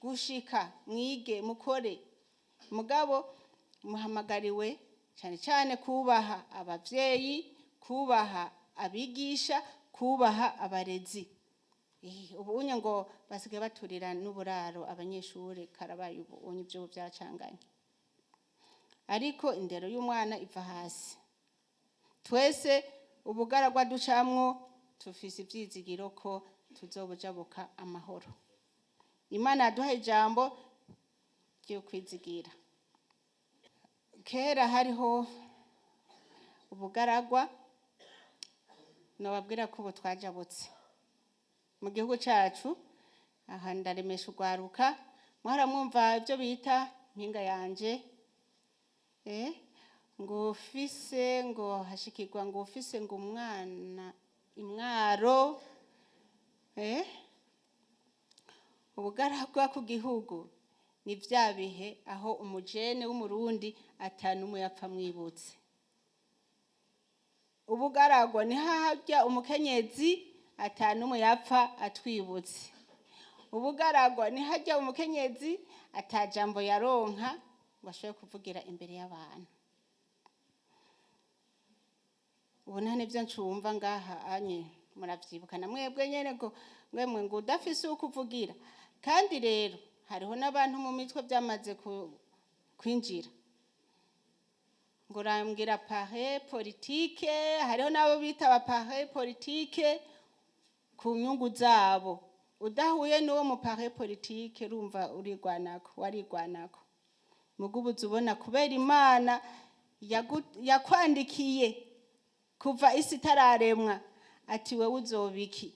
Speaker 1: gushika mwige, mukore. Mugabo muhamagariwe cyane cyane kubaha abavyeyi, kubaha abigisha, kubaha abarezi. Ubu unye ngo basigaye baturira n'uburaro abanyeshure, karabaye. Ubu unye ibyo byacanganye, ariko indero y'umwana iva hasi. Twese ubugaragwa ducamwo, tufise ivyizigiro ko tuzobujabuka amahoro. Imana yaduhaye ijambo ryo kwizigira. Kera hariho ubugaragwa, nobabwira ko ubu twajabutse mu gihugu cacu. Aha ndaremesha urwaruka. Mwaramwumva ibyo bita mpinga yanje, ngo ufise ngo hashikirwa, ngo ufise ngo umwana imwaro. Ubugaragwa ku gihugu. Ni vya bihe aho umujene w'Umurundi atanumwe yapfa mwibutse. Ubugaragwa ni haharya umukenyezi atanumwe yapfa atwibutse. Ubugaragwa ni harya umukenyezi atajambo yaronka ngo ashobore kuvugira imbere y'abantu. Ubu nta nibyo ncumva ngaha anye, muravyibuka na mwebwe nyene ngo mwemwe ngo udafise uko uvugira. Kandi rero hariho n'abantu mu mitwe byamaze kwinjira ngo urambwira parrain politique. Hariho n'abo bita aba parrain politique ku nyungu zabo. Udahuye n'uwo mu parrain politique, urumva urigwanako, warigwanako. Muga ubu ubona kubera Imana yakwandikiye kuva isi itararemwa ati wewe uzoba iki,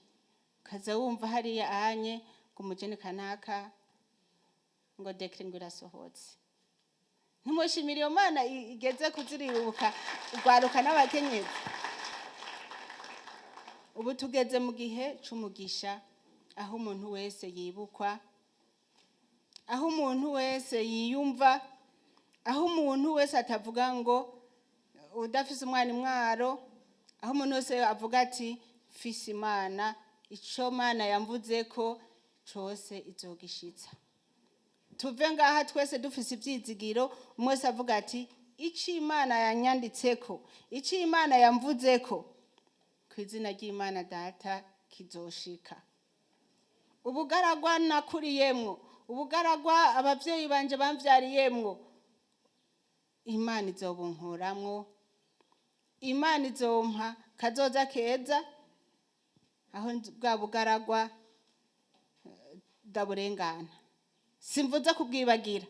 Speaker 1: ukaza wumva hariya anye ngo umujene kanaka ngo décret ngo irasohotse. Ntimushimira iyo Mana igeze kuziribuka urwaruka n'abakenyezi? Ubu tugeze mu gihe c'umugisha, aho umuntu wese yibukwa, aho umuntu wese yiyumva, aho umuntu wese atavuga ngo udafise umwana imwaro, aho umuntu wese avuga ati mfise Imana, ico Mana yamvuze ko cose izogishitsa. Tuve ngaha twese dufise ivyizigiro, umwe wese avuga ati ico Imana yanyanditseko, ico Imana yamvuzeko, ku izina ry'Imana Data kizoshika. Ubugaragwa nakuriyemwo, ubugaragwa abavyeyi banje bamvyariyemwo, Imana izobunkuramwo, Imana izompa kazoza keza aho bwa bugaragwa ndaburengana. Simvuze kubwibagira.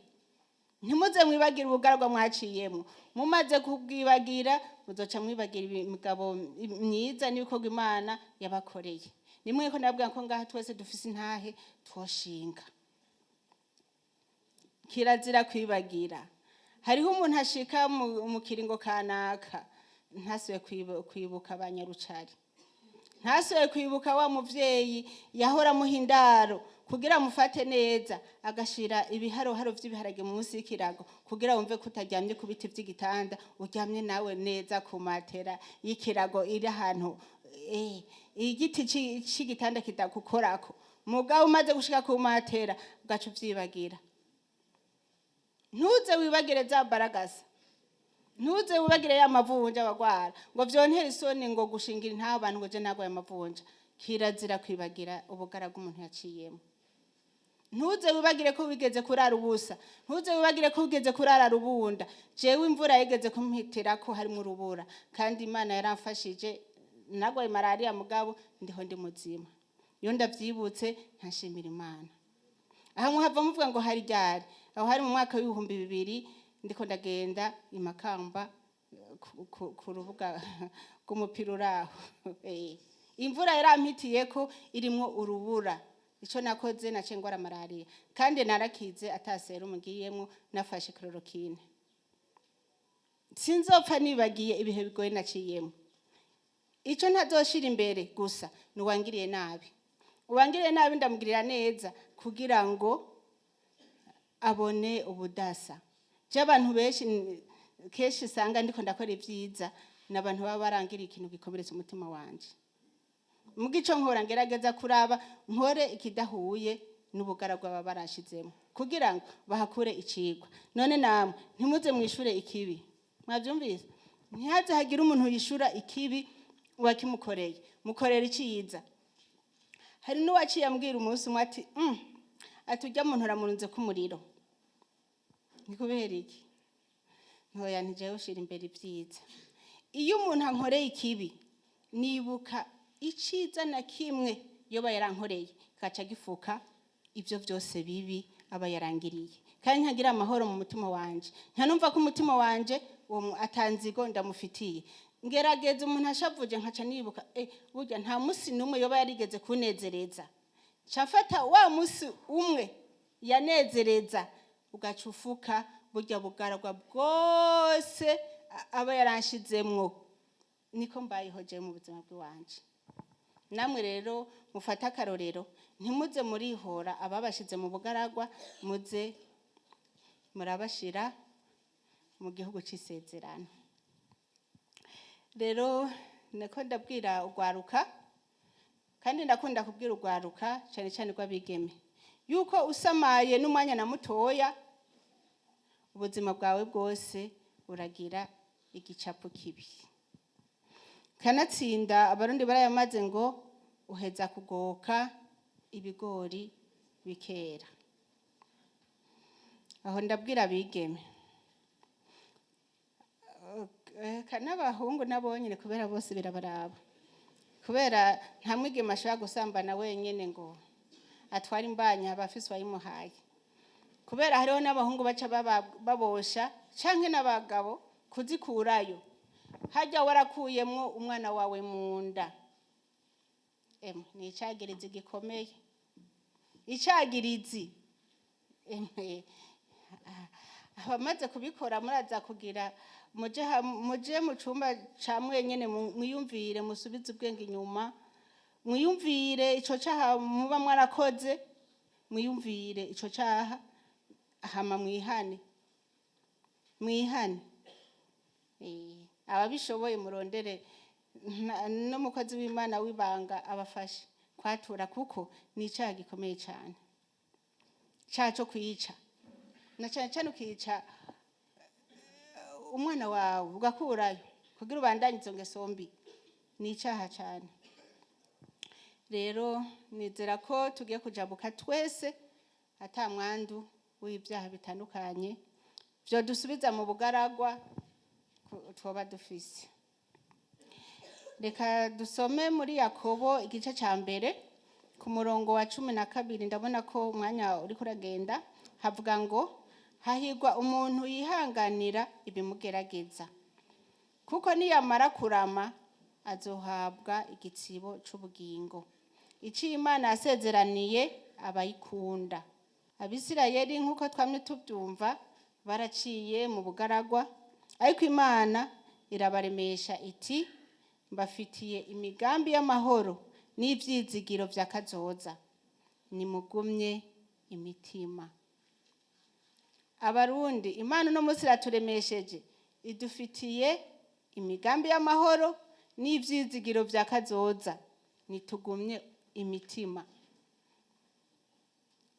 Speaker 1: Ntimuze mwibagire ubugaragwa mwaciyemwo. Mumaze kubwibagira, muzoca mwibagira imigabo myiza n'ibikorwa Imana yabakoreye. Nimwe ko ndabwira ko ngaha twese dufise intahe twoshinga. Kirazira kwibagira. Hariho umuntu ashika mu kiringo kanaka ntasuye kwibuka abanyarucari, ntasuye kwibuka wa muvyeyi yahora amuha indaro kugira amufate neza, agashira ibiharoharo vy'ibiharage munsi y'ikirago kugira wumve ko utaryamye ku biti vy'igitanda, uryamye nawe neza ku matera y'ikirago iri ahantu igiti c'igitanda kidakukorako. Mugabo umaze gushika ku matera, ugaca uvyibagira. Ntuze wibagire za baragasa, ntuze wibagire ya mavunja bagwara ngo vyontera isoni ngo gushingira intaho abantu ngo je nagwaye amavunja. Kirazira kwibagira ubugaragu umuntu yaciyemo. Ntuze wibagire ko wigeze kurara ubusa, ntuze wibagire ko wigeze kurara rubunda. Jewe imvura yigeze kumpitirako harimwo urubura, kandi Imana yaramfashije, nagwaye malariya mugabo ndiho, ndi muzima. Iyo ndavyibutse nkashimira Imana. Aha muhava muvuga ngo hari ryari? Aho hari mu mwaka w'2000, ndiko ndagenda i Makamba ku rubuga rw'umupira uraho. Imvura yarampitiyeko irimwo urubura. Ico nakoze, naciye ngwara malariya, kandi narakize ata serumu ngiyemwo, nafashe chloroquine. Sinzopfa nibagiye ibihe bigoye naciyemo. Ico ntazoshira imbere gusa ni uwangiriye nabi. Uwangiriye nabi ndamugirira neza kugira ngo abone ubudasa. Je abantu benshi kenshi usanga ndiko ndakora ivyiza n'abantu baba barangiriye ikintu gikomeretsa umutima wanje. Muga ico nkora, ngerageza kuraba nkore ikidahuye n'ubugaragwa baba barashizemo kugira ngo bahakure icigwa. None namwe ntimuze mwishure ikibi. Mwavyumvise? Ntihaze hagire umuntu yishura ikibi wakimukoreye, mukorera iciza. Hari n'uwaciye ambwira umunsi umwe ati ati urya muntu uramurunze k'umuriro, ni kubera iki? Ntoya ntijewe ushira imbere ibyiza. Iyo umuntu ankoreye ikibi, nibuka iciza na kimwe yoba yarankoreye, kaca gifuka ibyo byose bibi aba yarangiriye, kandi nkagira amahoro mu mutima wanje, nkanumva ko umutima wanje uwo atanzigo ndamufitiye. Ngerageza umuntu ashavuje, nkaca nibuka burya nta musi n'umwe yoba yarigeze kunezereza. Nca mfata wa musi umwe yanezereza, ugaca ufuka burya bugaragwa bwose aba yaranshizemwo. Niko mbayeho jewe mu buzima bw'iwanje. Namwe rero mufate akarorero, ntimuze murihora ababashize mu bugaragwa, muze. Murabashira mu gihugu c'isezerano. Rero niko ndabwira urwaruka, kandi ndakunda kubwira urwaruka cyane cyane rw'abigeme, yuko usamaye n'umwanya na mutoya, ubuzima bwawe bwose buragira igicapo kibi. Kanatsinda Abarundi barayamaze ngo uheza kugoka ibigori bikera. Aho ndabwira abigeme. N'abahungu nabo nyine, kubera bose birabaraba, kubera nta mwigeme ashobora gusambana wenyine ngo atware imbanyi, aba afise uwayimuhaye. Kubera hariho n'abahungu baca babosha canke n'abagabo kuzikurayo. Hajya warakuyemwo umwana wawe mu nda, emwe ni icagirizi gikomeye, icagirizi. Emwe, abamaze kubikora muraza kugira muje mu cumba ca mwenyene, mwiyumvire, musubize ubwenge inyuma, mwiyumvire ico caha muba mwarakoze, mwiyumvire ico caha, hama mwihane, mwihane. Ababishoboye murondere n'umukozi w'Imana w'ibanga abafashe kwatura, kuko ni icaha gikomeye cane, icaha co kwica, na cane cane ukica umwana wawe ugakurayo kugira ubandanye izo ngeso mbi, ni icaha cane. Rero nizera ko tugiye kujabuka twese ata mwandu w'ibyaha bitandukanye vyodusubiza mu bugaragwa twoba dufise. Reka dusome muri Yakobo igice ca mbere ku murongo wa 12. Ndabona ko umwanya uriko uragenda. Havuga ngo: "Hahirwa umuntu yihanganira ibimugerageza, kuko niyamara kurama azohabwa igitsibo c'ubugingo, ico Imana yasezeraniye abayikunda." Abisirayeli, nk'uko twamye tubyumva, baraciye mu bugaragwa, ariko Imana irabaremesha iti: "Mbafitiye imigambi y'amahoro n'ivyizigiro vya kazoza, nimugumye imitima." Abarundi, Imana uno munsi iraturemesheje, idufitiye imigambi y'amahoro n'ivyizigiro vya kazoza, nitugumye imitima.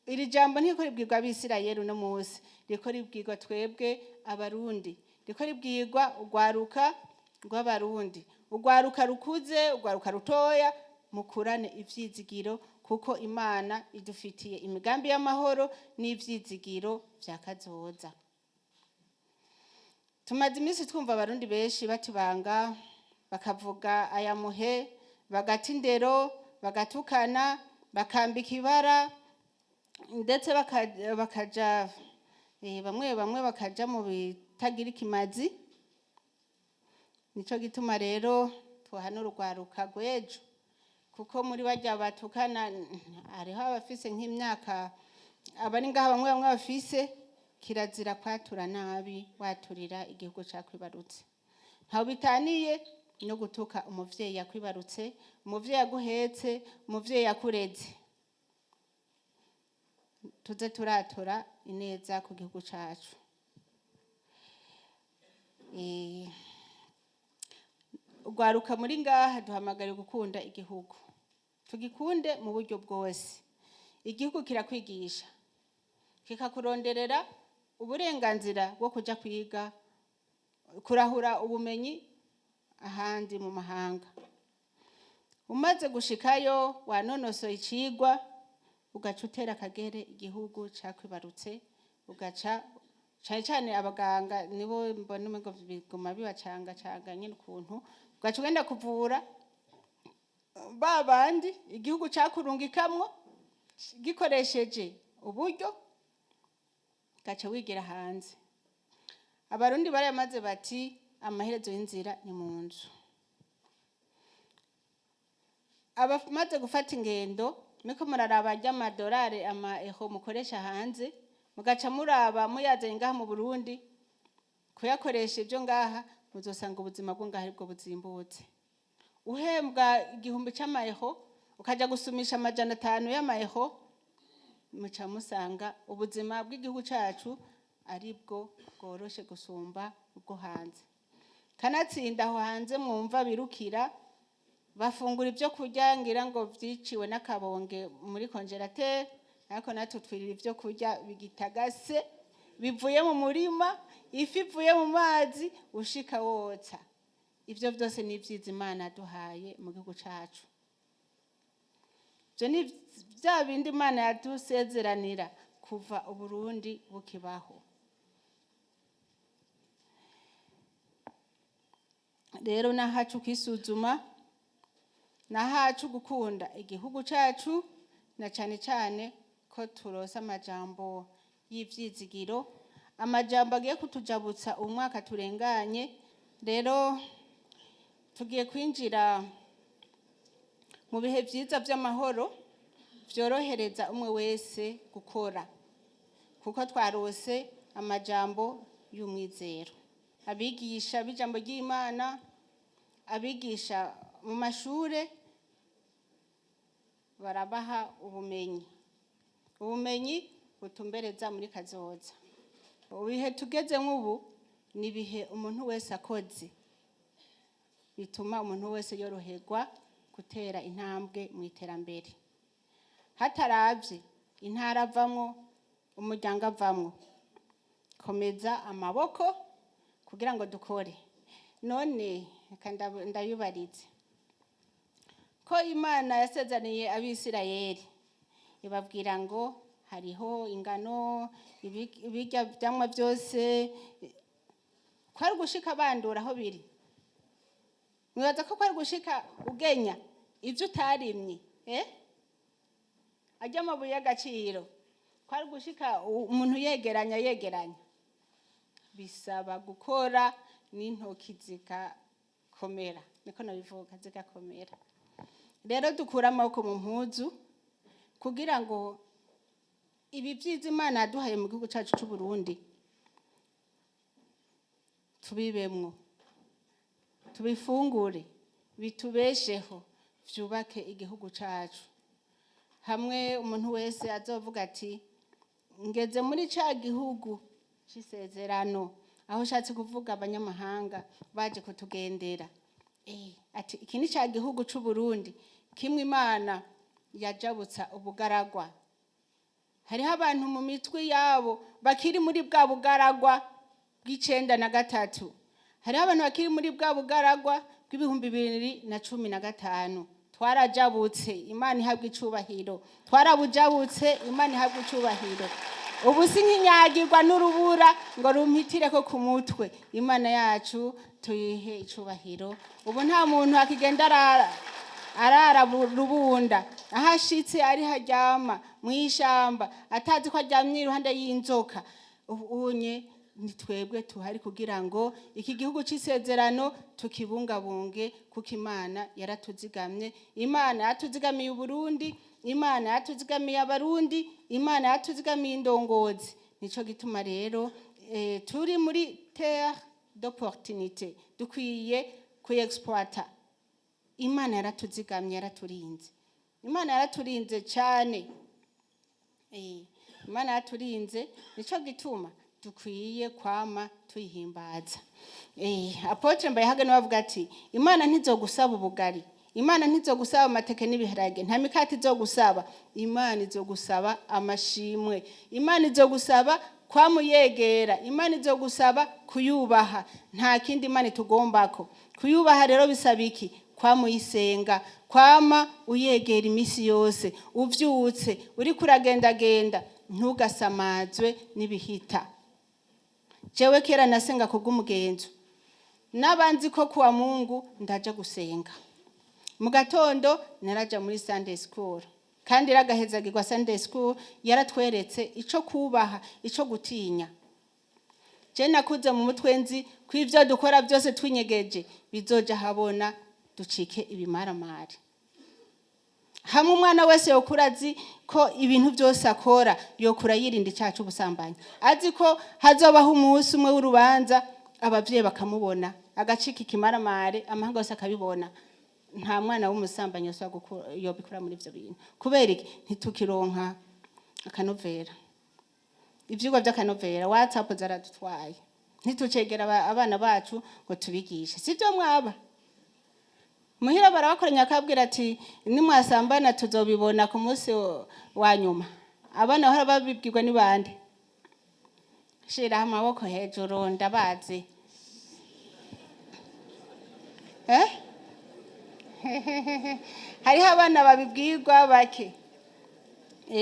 Speaker 1: Iri jambo ntiriko ribwirwa Abisirayeli uno munsi, riko ribwirwa twebwe Abarundi, riko ribwirwa urwaruka rw'Abarundi, urwaruka rukuze, urwaruka rutoya: mukurane ivyizigiro, kuko Imana idufitiye imigambi y'amahoro n'ivyizigiro vya kazoza. Tumaze iminsi twumva Abarundi benshi batibanga, bakavuga aya muhe, bagata indero, bagatukana, bakambika ibara, ndetse bakaja bamwe bamwe bakaja mu bitagira ikimazi. Nico gituma rero twohanura urwaruka rw'ejo, kuko muri barya batukana hariho abafise nk'imyaka abari ngaha, bamwe bamwe bafise. Kirazira kwatura nabi waturira igihugu cakwibarutse. Ntaho bitaniye no gutuka umuvyeyi yakwibarutse, umuvyeyi yaguhetse, umuvyeyi yakureze. Tuze turatura ineza ku gihugu cacu. Urwaruka muri ngaha, duhamagariwe gukunda igihugu, tugikunde mu buryo bwose. Igihugu kirakwigisha, kikakuronderera uburenganzira bwo kuja kwiga, kurahura ubumenyi ahandi mu mahanga. Umaze gushikayo, wanonosoye icigwa, ugaca utera akagere igihugu cakwibarutse, ugaca cane cane abaganga nibo mbona umengo biguma bibacangacanga nyene ukuntu, ugaca ugenda kuvura ba bandi igihugu cakurungikamwo gikoresheje uburyo, gaca wigira hanze. Abarundi barayamaze bati: "Amaherezo y'inzira ni mu nzu." Abamaze gufata ingendo, muriko muraraba ry'amadolari, ama eho mukoresha hanze, mugaca muraba muyazanye ngaha mu Burundi kuyakoresha ibyo ngaha, muzosanga ubuzima bwo ngaha aribwo buzimbutse. Uhembwa 1000 c'amaeho, ukaja gusumisha 500 y'amaeho, muca musanga ubuzima bw'igihugu cacu. ari bwo bworoshe gusumba ubwo hanze. Kanatsinda aho hanze mwumva birukira bafungura ibyo kurya ngira ngo vyiciwe n'akabonge muri congélateur, ariko natwe twirira ibyo kurya bigitagase, bivuye mu murima, ifi ivuye mu mazi ushika wotsa. Ibyo byose ni ibyiza Imana yaduhaye mu gihugu cacu. Ibyo ni bya bindi Imana yadusezeranira kuva Uburundi bukibaho. Rero nahacu kwisuzuma, nahacu gukunda igihugu cacu, na cane cane ko turonse amajambo y'ivyizigiro, amajambo agiye kutujabutsa umwaka turenganye. Rero tugiye kwinjira mu bihe vyiza vy'amahoro vyorohereza umwe wese gukora, kuko twarose amajambo y'umwizero. Abigisha b'ijambo ry'Imana, abigisha mu mashure barabaha ubumenyi, ubumenyi butumbereza muri kazoza. Ibihe tugezemwo ubu ni ibihe umuntu wese akoze bituma umuntu wese yoroherwa gutera intambwe mu iterambere, hataravye intara avamwo, umuryango avamwo. Komeza amaboko kugira ngo dukore. None reka ndabibarize ko Imana yasezeraniye Abisirayeli ibabwira ngo hariho ingano, ibirya vyamwa byose, kwari gushika bandura aho biri. Mwibaza ko kwari gushika ugenya ivyo utarimye, eh? Arya amabuye y'agaciro kwari gushika umuntu yegeranya yegeranya. Bisaba gukora n'intoki zigakomera, niko nabivuga, zigakomera. Rero dukura amaboko mu mpuzu kugira ngo ibi vyiza Imana yaduhaye mu gihugu cacu c'u Burundi tubibemwo, tubifungure, bitubesheho, vyubake igihugu cacu. Hamwe umuntu wese azovuga ati ngeze muri ca gihugu c'isezerano, aho ushatse kuvuga abanyamahanga baje kutugendera, ati iki ni ca gihugu c'u Burundi kimwe Imana yajabutsa ubugaragwa. Hariho abantu mu mitwe yabo bakiri muri bwa bugaragwa bw'93, hariho abantu bakiri muri bwa bugaragwa bw'2015. Twarajabutse, Imana ihabwa icubahiro. Twarabujabutse, Imana ihabwa icubahiro. Ubu sinkinyagirwa n'urubura ngo rumpitireko ku mutwe. Imana yacu tuyihe icubahiro. Ubu nta muntu akigenda arara rubunda, aho ashitse ari haryama mw'ishamba atazi ko aryamye iruhande y'inzoka. Ubu unye ni twebwe tuhari kugira ngo iki gihugu c'isezerano tukibungabunge, kuko Imana yaratuzigamye. Imana yatuzigamiye Uburundi, Imana yatuzigamiye Abarundi, Imana yatuzigamiye indongozi. Nico gituma rero turi muri terre d'opportunité, dukwiye kuyexploiter. Imana yaratuzigamye, yaraturinze. Imana yaraturinze cyane. Imana yaraturinze, nico gituma dukwiye kwama tuyihimbaza. Apôtre Mbayahaga niwe avuga ati Imana ntizogusaba ubugari, Imana ntizogusaba amateke n'ibiharage, nta mikate izogusaba. Imana izogusaba amashimwe, Imana izogusaba kwamuyegera, Imana izogusaba kuyubaha. Nta kindi Imana itugombako. Kuyubaha rero bisaba iki? Kwamuyisenga, kwama uyegera imisi yose, uvyutse uriko uragendagenda, ntugasamazwe n'ibihita. Jewe kera nasenga kubw'umugenzo, n'abanzi ko kuwa Mungu ndaja gusenga mu gatondo, naraja muri Sunday school, kandi iragahezagirwa. Sunday school yaratweretse ico kubaha, ico gutinya. Je nakuze mu mutwe nzi ko ivyo dukora byose twinyegeje bizoja habona, ducike ibimaramari. Hamwe umwana wese yokura azi ko ibintu byose akora, yokura yirinda icyaha c'ubusambanyi, azi ko hazobaho umunsi umwe w'urubanza, abavyeyi bakamubona agacika ikimaramare, amahanga yose akabibona. Nta mwana w'umusambanyi yobikura muri ivyo bintu. Kubera iki? Ntitukironka akanovera. Ivyigwa vy'akanovera, WhatsApp zaradutwaye, ntitucegera abana bacu ngo tubigishe. Sivyo? Mwaba muhira barabakoranya, akabwira ati: "Nimwasambana tuzobibona ku munsi wa nyuma." Abana bahora babibwirwa ni bande? Shiraho amaboko hejuru, ndabazi. Eh? Hariho abana babibwirwa bake.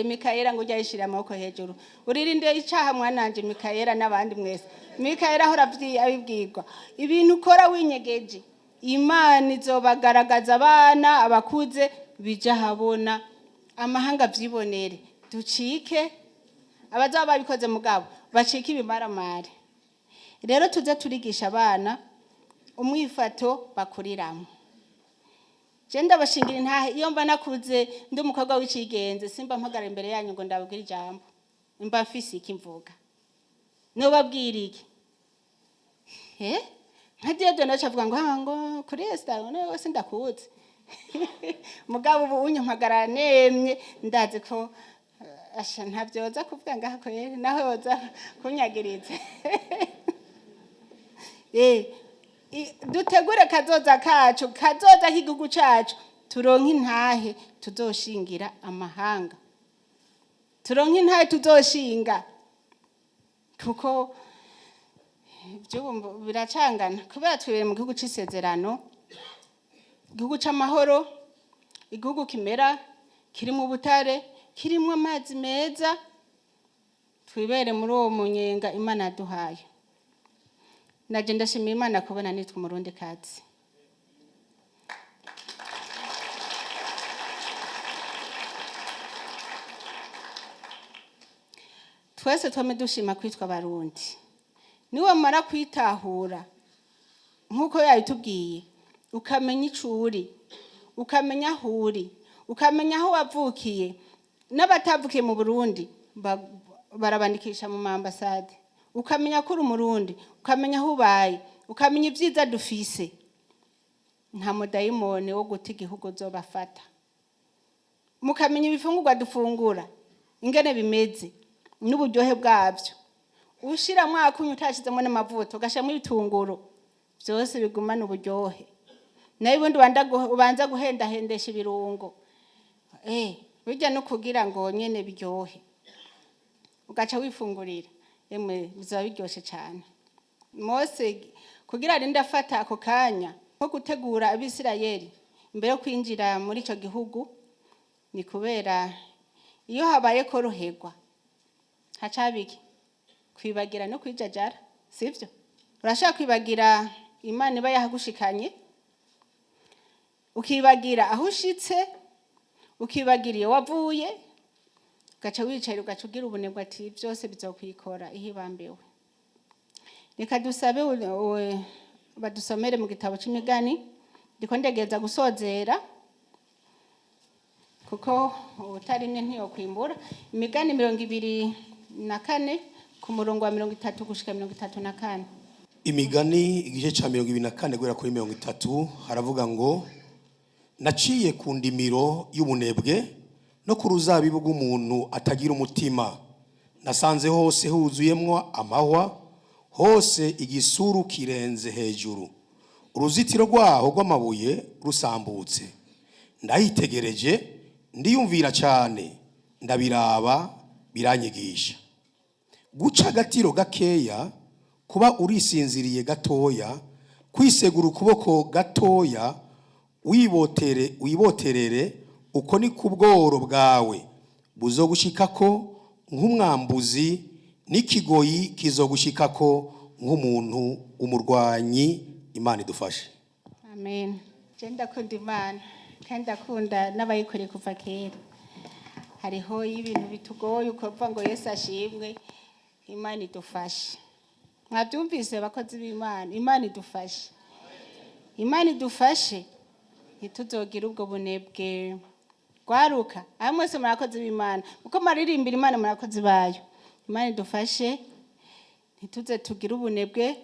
Speaker 1: Mikayera ngo ujya yishira amaboko hejuru, uririnde icaha mwananje. Mikayera n'abandi mwese, Mikayera ahora abibwirwa. Ibintu ukora winyegeje, Imana izobagaragaza. Abana, abakuze, bija habona, amahanga vyibonere. Ducike abazaba babikoze, mugabo bacike ibimaramare. Rero tuze turigisha abana umwifato bakuriramo. Je ndabashingira intahe, iyo mba nakuze ndi umukobwa w'icigenze, simba mpagara imbere yanyu ngo ndababwire ijambo. Mba mfise iki mvuga? Nobabwira iki? Nka Dieu naco avuga ngo ah, ngo kuri Esther ngo wese ndakuzi. Mugabo ubu unyampagara nemye, ndazi ko asha ntavyoza kuvuga ngaha kweri, naho yoza kunyagiriza. Dutegure kazoza kacu, kazoza k'igihugu cacu, turonke intahe tuzoshingira amahanga, turonke intahe tuzoshinga, kuko ivy'ubu biracangana kubera twibere mu gihugu c'isezerano, igihugu c'amahoro, igihugu kimera, kirimo ubutare, kirimo amazi meza. Twibere muri uwo munyenga Imana yaduhaye. Naje ndashimira Imana kubona nitwa Umurundi kazi. Twese twame dushima kwitwa Abarundi. Niwamara kwitahura nk'uko yabitubwiye, ukamenya ico uri, ukamenya aho uri, ukamenya aho wavukiye. N'abatavukiye mu Burundi barabandikisha mu maambasade, ukamenya ko uri Umurundi, ukamenya aho ubaye, ukamenya ibyiza dufise, nta mudayimoni wo guta igihugu uzobafata. Mukamenya ibifungurwa dufungura ingene bimeze n'uburyohe bwabyo, ushiramwo akunyu utashizemo n'amavuta, ugashiramo ibitunguru, byose bigumana uburyohe. Nayo ubundi ubanza guhendahendesha ibirungo, burya no kugira ngo nyene biryohe, ugaca wifungurira, emwe bizaba biryoshe cyane. Mose kugira arinde afata ako kanya ko gutegura Abisirayeli imbere yo kwinjira muri ico gihugu, ni kubera iyo habaye koroherwa haca haba iki? Kwibagira no kwijajara, sivyo? Urashaka kwibagira Imana iba yahagushikanye, ukibagira aho ushitse, ukibagira iyo wavuye, ugaca wicara, ugaca ugira ubunebwe, ati byose bizokwikora ihibambiwe. Reka dusabe badusomere mu gitabo c'Imigani. Ndiko ndegeza gusozera kuko utarimye ntiyokwimbura. Imigani 24 ku murongo wa 30 gushika 34.
Speaker 2: Imigani igice cya 24 guhera kuri 30, haravuga ngo: "Naciye ku ndimiro y'ubunebwe no ku ruzabibu rw'umuntu atagira umutima. Nasanze hose huzuyemwo amahwa, hose igisuru kirenze hejuru, uruzitiro rwaho rw'amabuye rusambutse. Ndahitegereje, ndiyumvira cyane, ndabiraba, biranyigisha guca agatiro gakeya, kuba urisinziriye gatoya, kwisegura ukuboko gatoya, wibotere wiboterere. Uko ni ku bworo bwawe buzogushikako nk'umwambuzi, n'ikigoyi kizogushikako nk'umuntu umurwanyi. Imana idufashe."
Speaker 1: Amen. Je ndakunda Imana kandi ndakunda n'abayikoreye kuva kera. Hariho ibintu bitugoye, ukavuga ngo: "Yesu ashimwe, Imana idufashe." Mwabyumvise, bakozi b'Imana? Imana idufashe, Imana idufashe, ntituzogire ubwo bunebwe. Rwaruka, aho mwese murakozi b'Imana, uko maririmbira Imana, murakozi bayo. Imana idufashe, ntituze tugire ubunebwe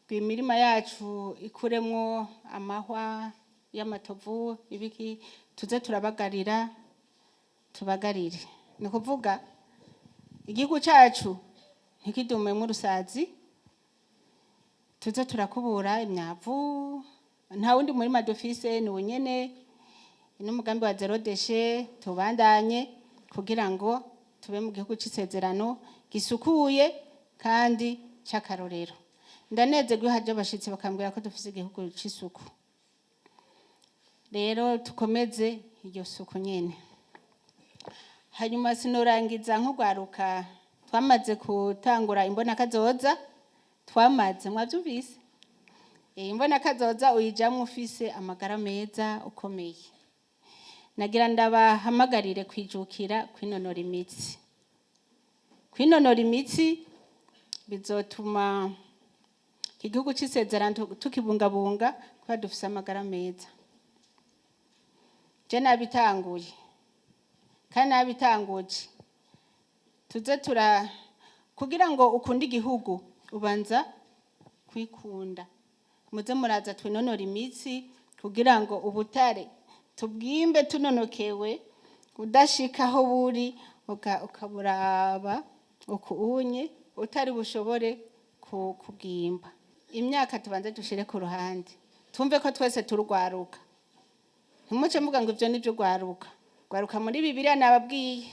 Speaker 1: ngo imirima yacu ikuremwo amahwa y'amatovu ibiki. Tuze turabagarira, tubagarire. Ni ukuvuga igihugu cyacu. Ntikidumemwo urusazi, tuze turakubura imyavu. Nta wundi murima dufise, ni unyene n'umugambi wa zéro déchet. Tubandanye kugira ngo tube mu gihugu c'isezerano gisukuye kandi c'akarorero. Ndanezerwa iyo haje abashitsi bakambwira ko dufise igihugu c'isuku. Rero tukomeze iryo suku nyene. Hanyuma sinorangiza nk'urwaruka twamaze gutangura imbonakazoza. Twamaze, mwavyumvise? Imbonakazoza uyijamwo ufise amagara meza, ukomeye. Nagira ndabahamagarire kwijukira kwinonora imitsi. Kwinonora imitsi bizotuma iki gihugu c'isezerano tukibungabunga kuba dufise amagara meza. Je nabitanguye kandi nabitanguje. Tuze tura kugira ngo ukunde igihugu ubanza kwikunda. Muze muraza twinonora imitsi kugira ngo ubutare tubwimbe tunonokewe, udashika aho buri ukaburaba uku unye utari bushobore kubwimba. Imyaka tubanze dushire ku ruhande, twumve ko twese turugwaruka. Ntimuce muvuga ngo ivyo nivyo rwaruka. Rwaruka muri Bibiliya, nababwiye,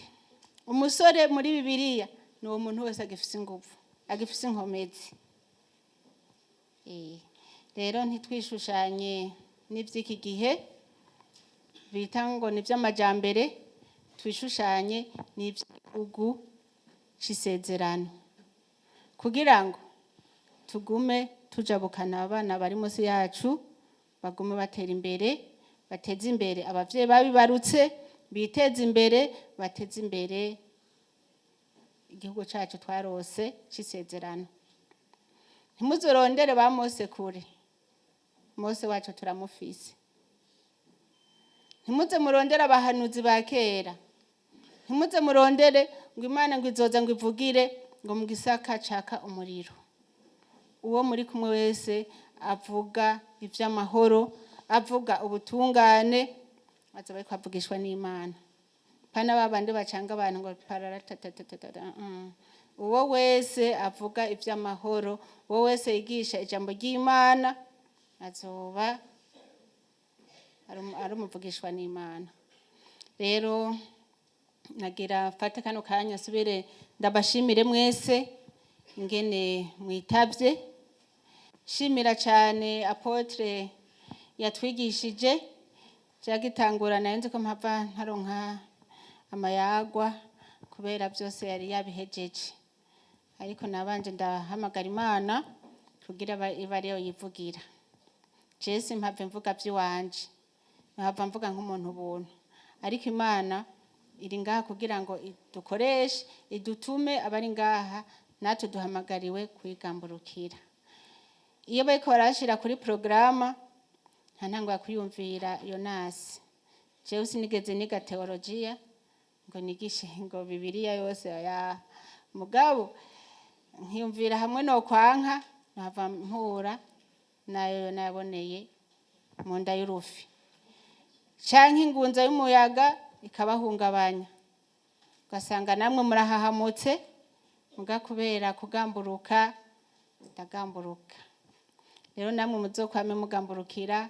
Speaker 1: umusore muri Bibiliya ni uwo muntu wese agifise inguvu, agifise inkomezi. Rero ntitwishushanye n'ivy'iki gihe bita ngo ni ivy'amajambere, twishushanye n'ivy'igihugu c'isezerano kugira ngo tugume tujabukana abana bari munsi yacu, bagume batera imbere, bateze imbere abavyeyi babibarutse, biteze imbere, bateze imbere igihugu cacu twarose c'isezerano. Ntimuzorondere ba Mose kure, Mose wacu turamufise. Ntimuze murondere abahanuzi ba kera. Ntimuze murondere ngo Imana ngo izoza ngo ivugire ngo mu gisaka caka umuriro. Uwo muri kumwe wese avuga ivy'amahoro, avuga ubutungane, azoba ariko avugishwa n'Imana. Pana babandi bacanga abantu ngo pararatatatata. Uwo wese avuga ivy'amahoro, uwo wese yigisha ijambo ry'Imana, azoba ari umuvugishwa n'Imana. Rero nagira mfate kano kanya nsubire ndabashimire mwese ingene mwitavye. Shimira cyane apôtre yatwigishije. Byagitangura nayo nzi ko mpava ntaronka amayagwa kubera byose yari yabihejeje, ariko nabanje ndahamagara Imana kugira ibe ariyo yivugira. Jesi mpave mvuga by'iwanje, mpava mvuga nk'umuntu ubuntu, ariko Imana iri ngaha kugira ngo idukoreshe, idutume. Abari ngaha natwe duhamagariwe kuyigamburukira. Iyo bariko barashira kuri porogaramu, nta ntango ya kwiyumvira Yonasi. Jewe sinigeze niga teologiya ngo nigishe ngo Bibiliya yose ya mugabo, nkiyumvira hamwe no kwanka nkava mpura nayo naboneye mu nda y'urufi, canke ingunza y'umuyaga ikabahungabanya, ugasanga namwe murahahamutse. Muga kubera kugamburuka, ndagamburuka. Rero namwe muzokwame mugamburukira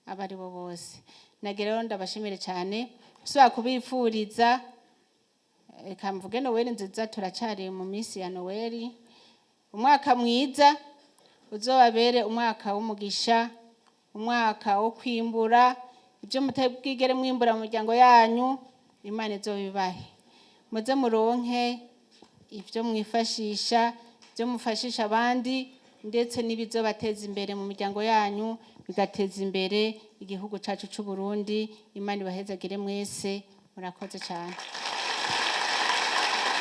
Speaker 1: abo ari bo bose. Nagira rero ndabashimire cyane, usubira kubifuriza, reka mvuge Noweli nziza. Turacari mu minsi ya Noweli. Umwaka mwiza uzobabere umwaka w'umugisha, umwaka wo kwimbura ibyo mutabwigere mwimbura mu miryango yanyu. Imana izobibahe, muze muronke ibyo mwifashisha, ibyo mufashisha abandi, ndetse n'ibizobateza imbere mu miryango yanyu, bigateza imbere igihugu cyacu cy'u Burundi. Imana ibahezagire mwese. Murakoze cyane.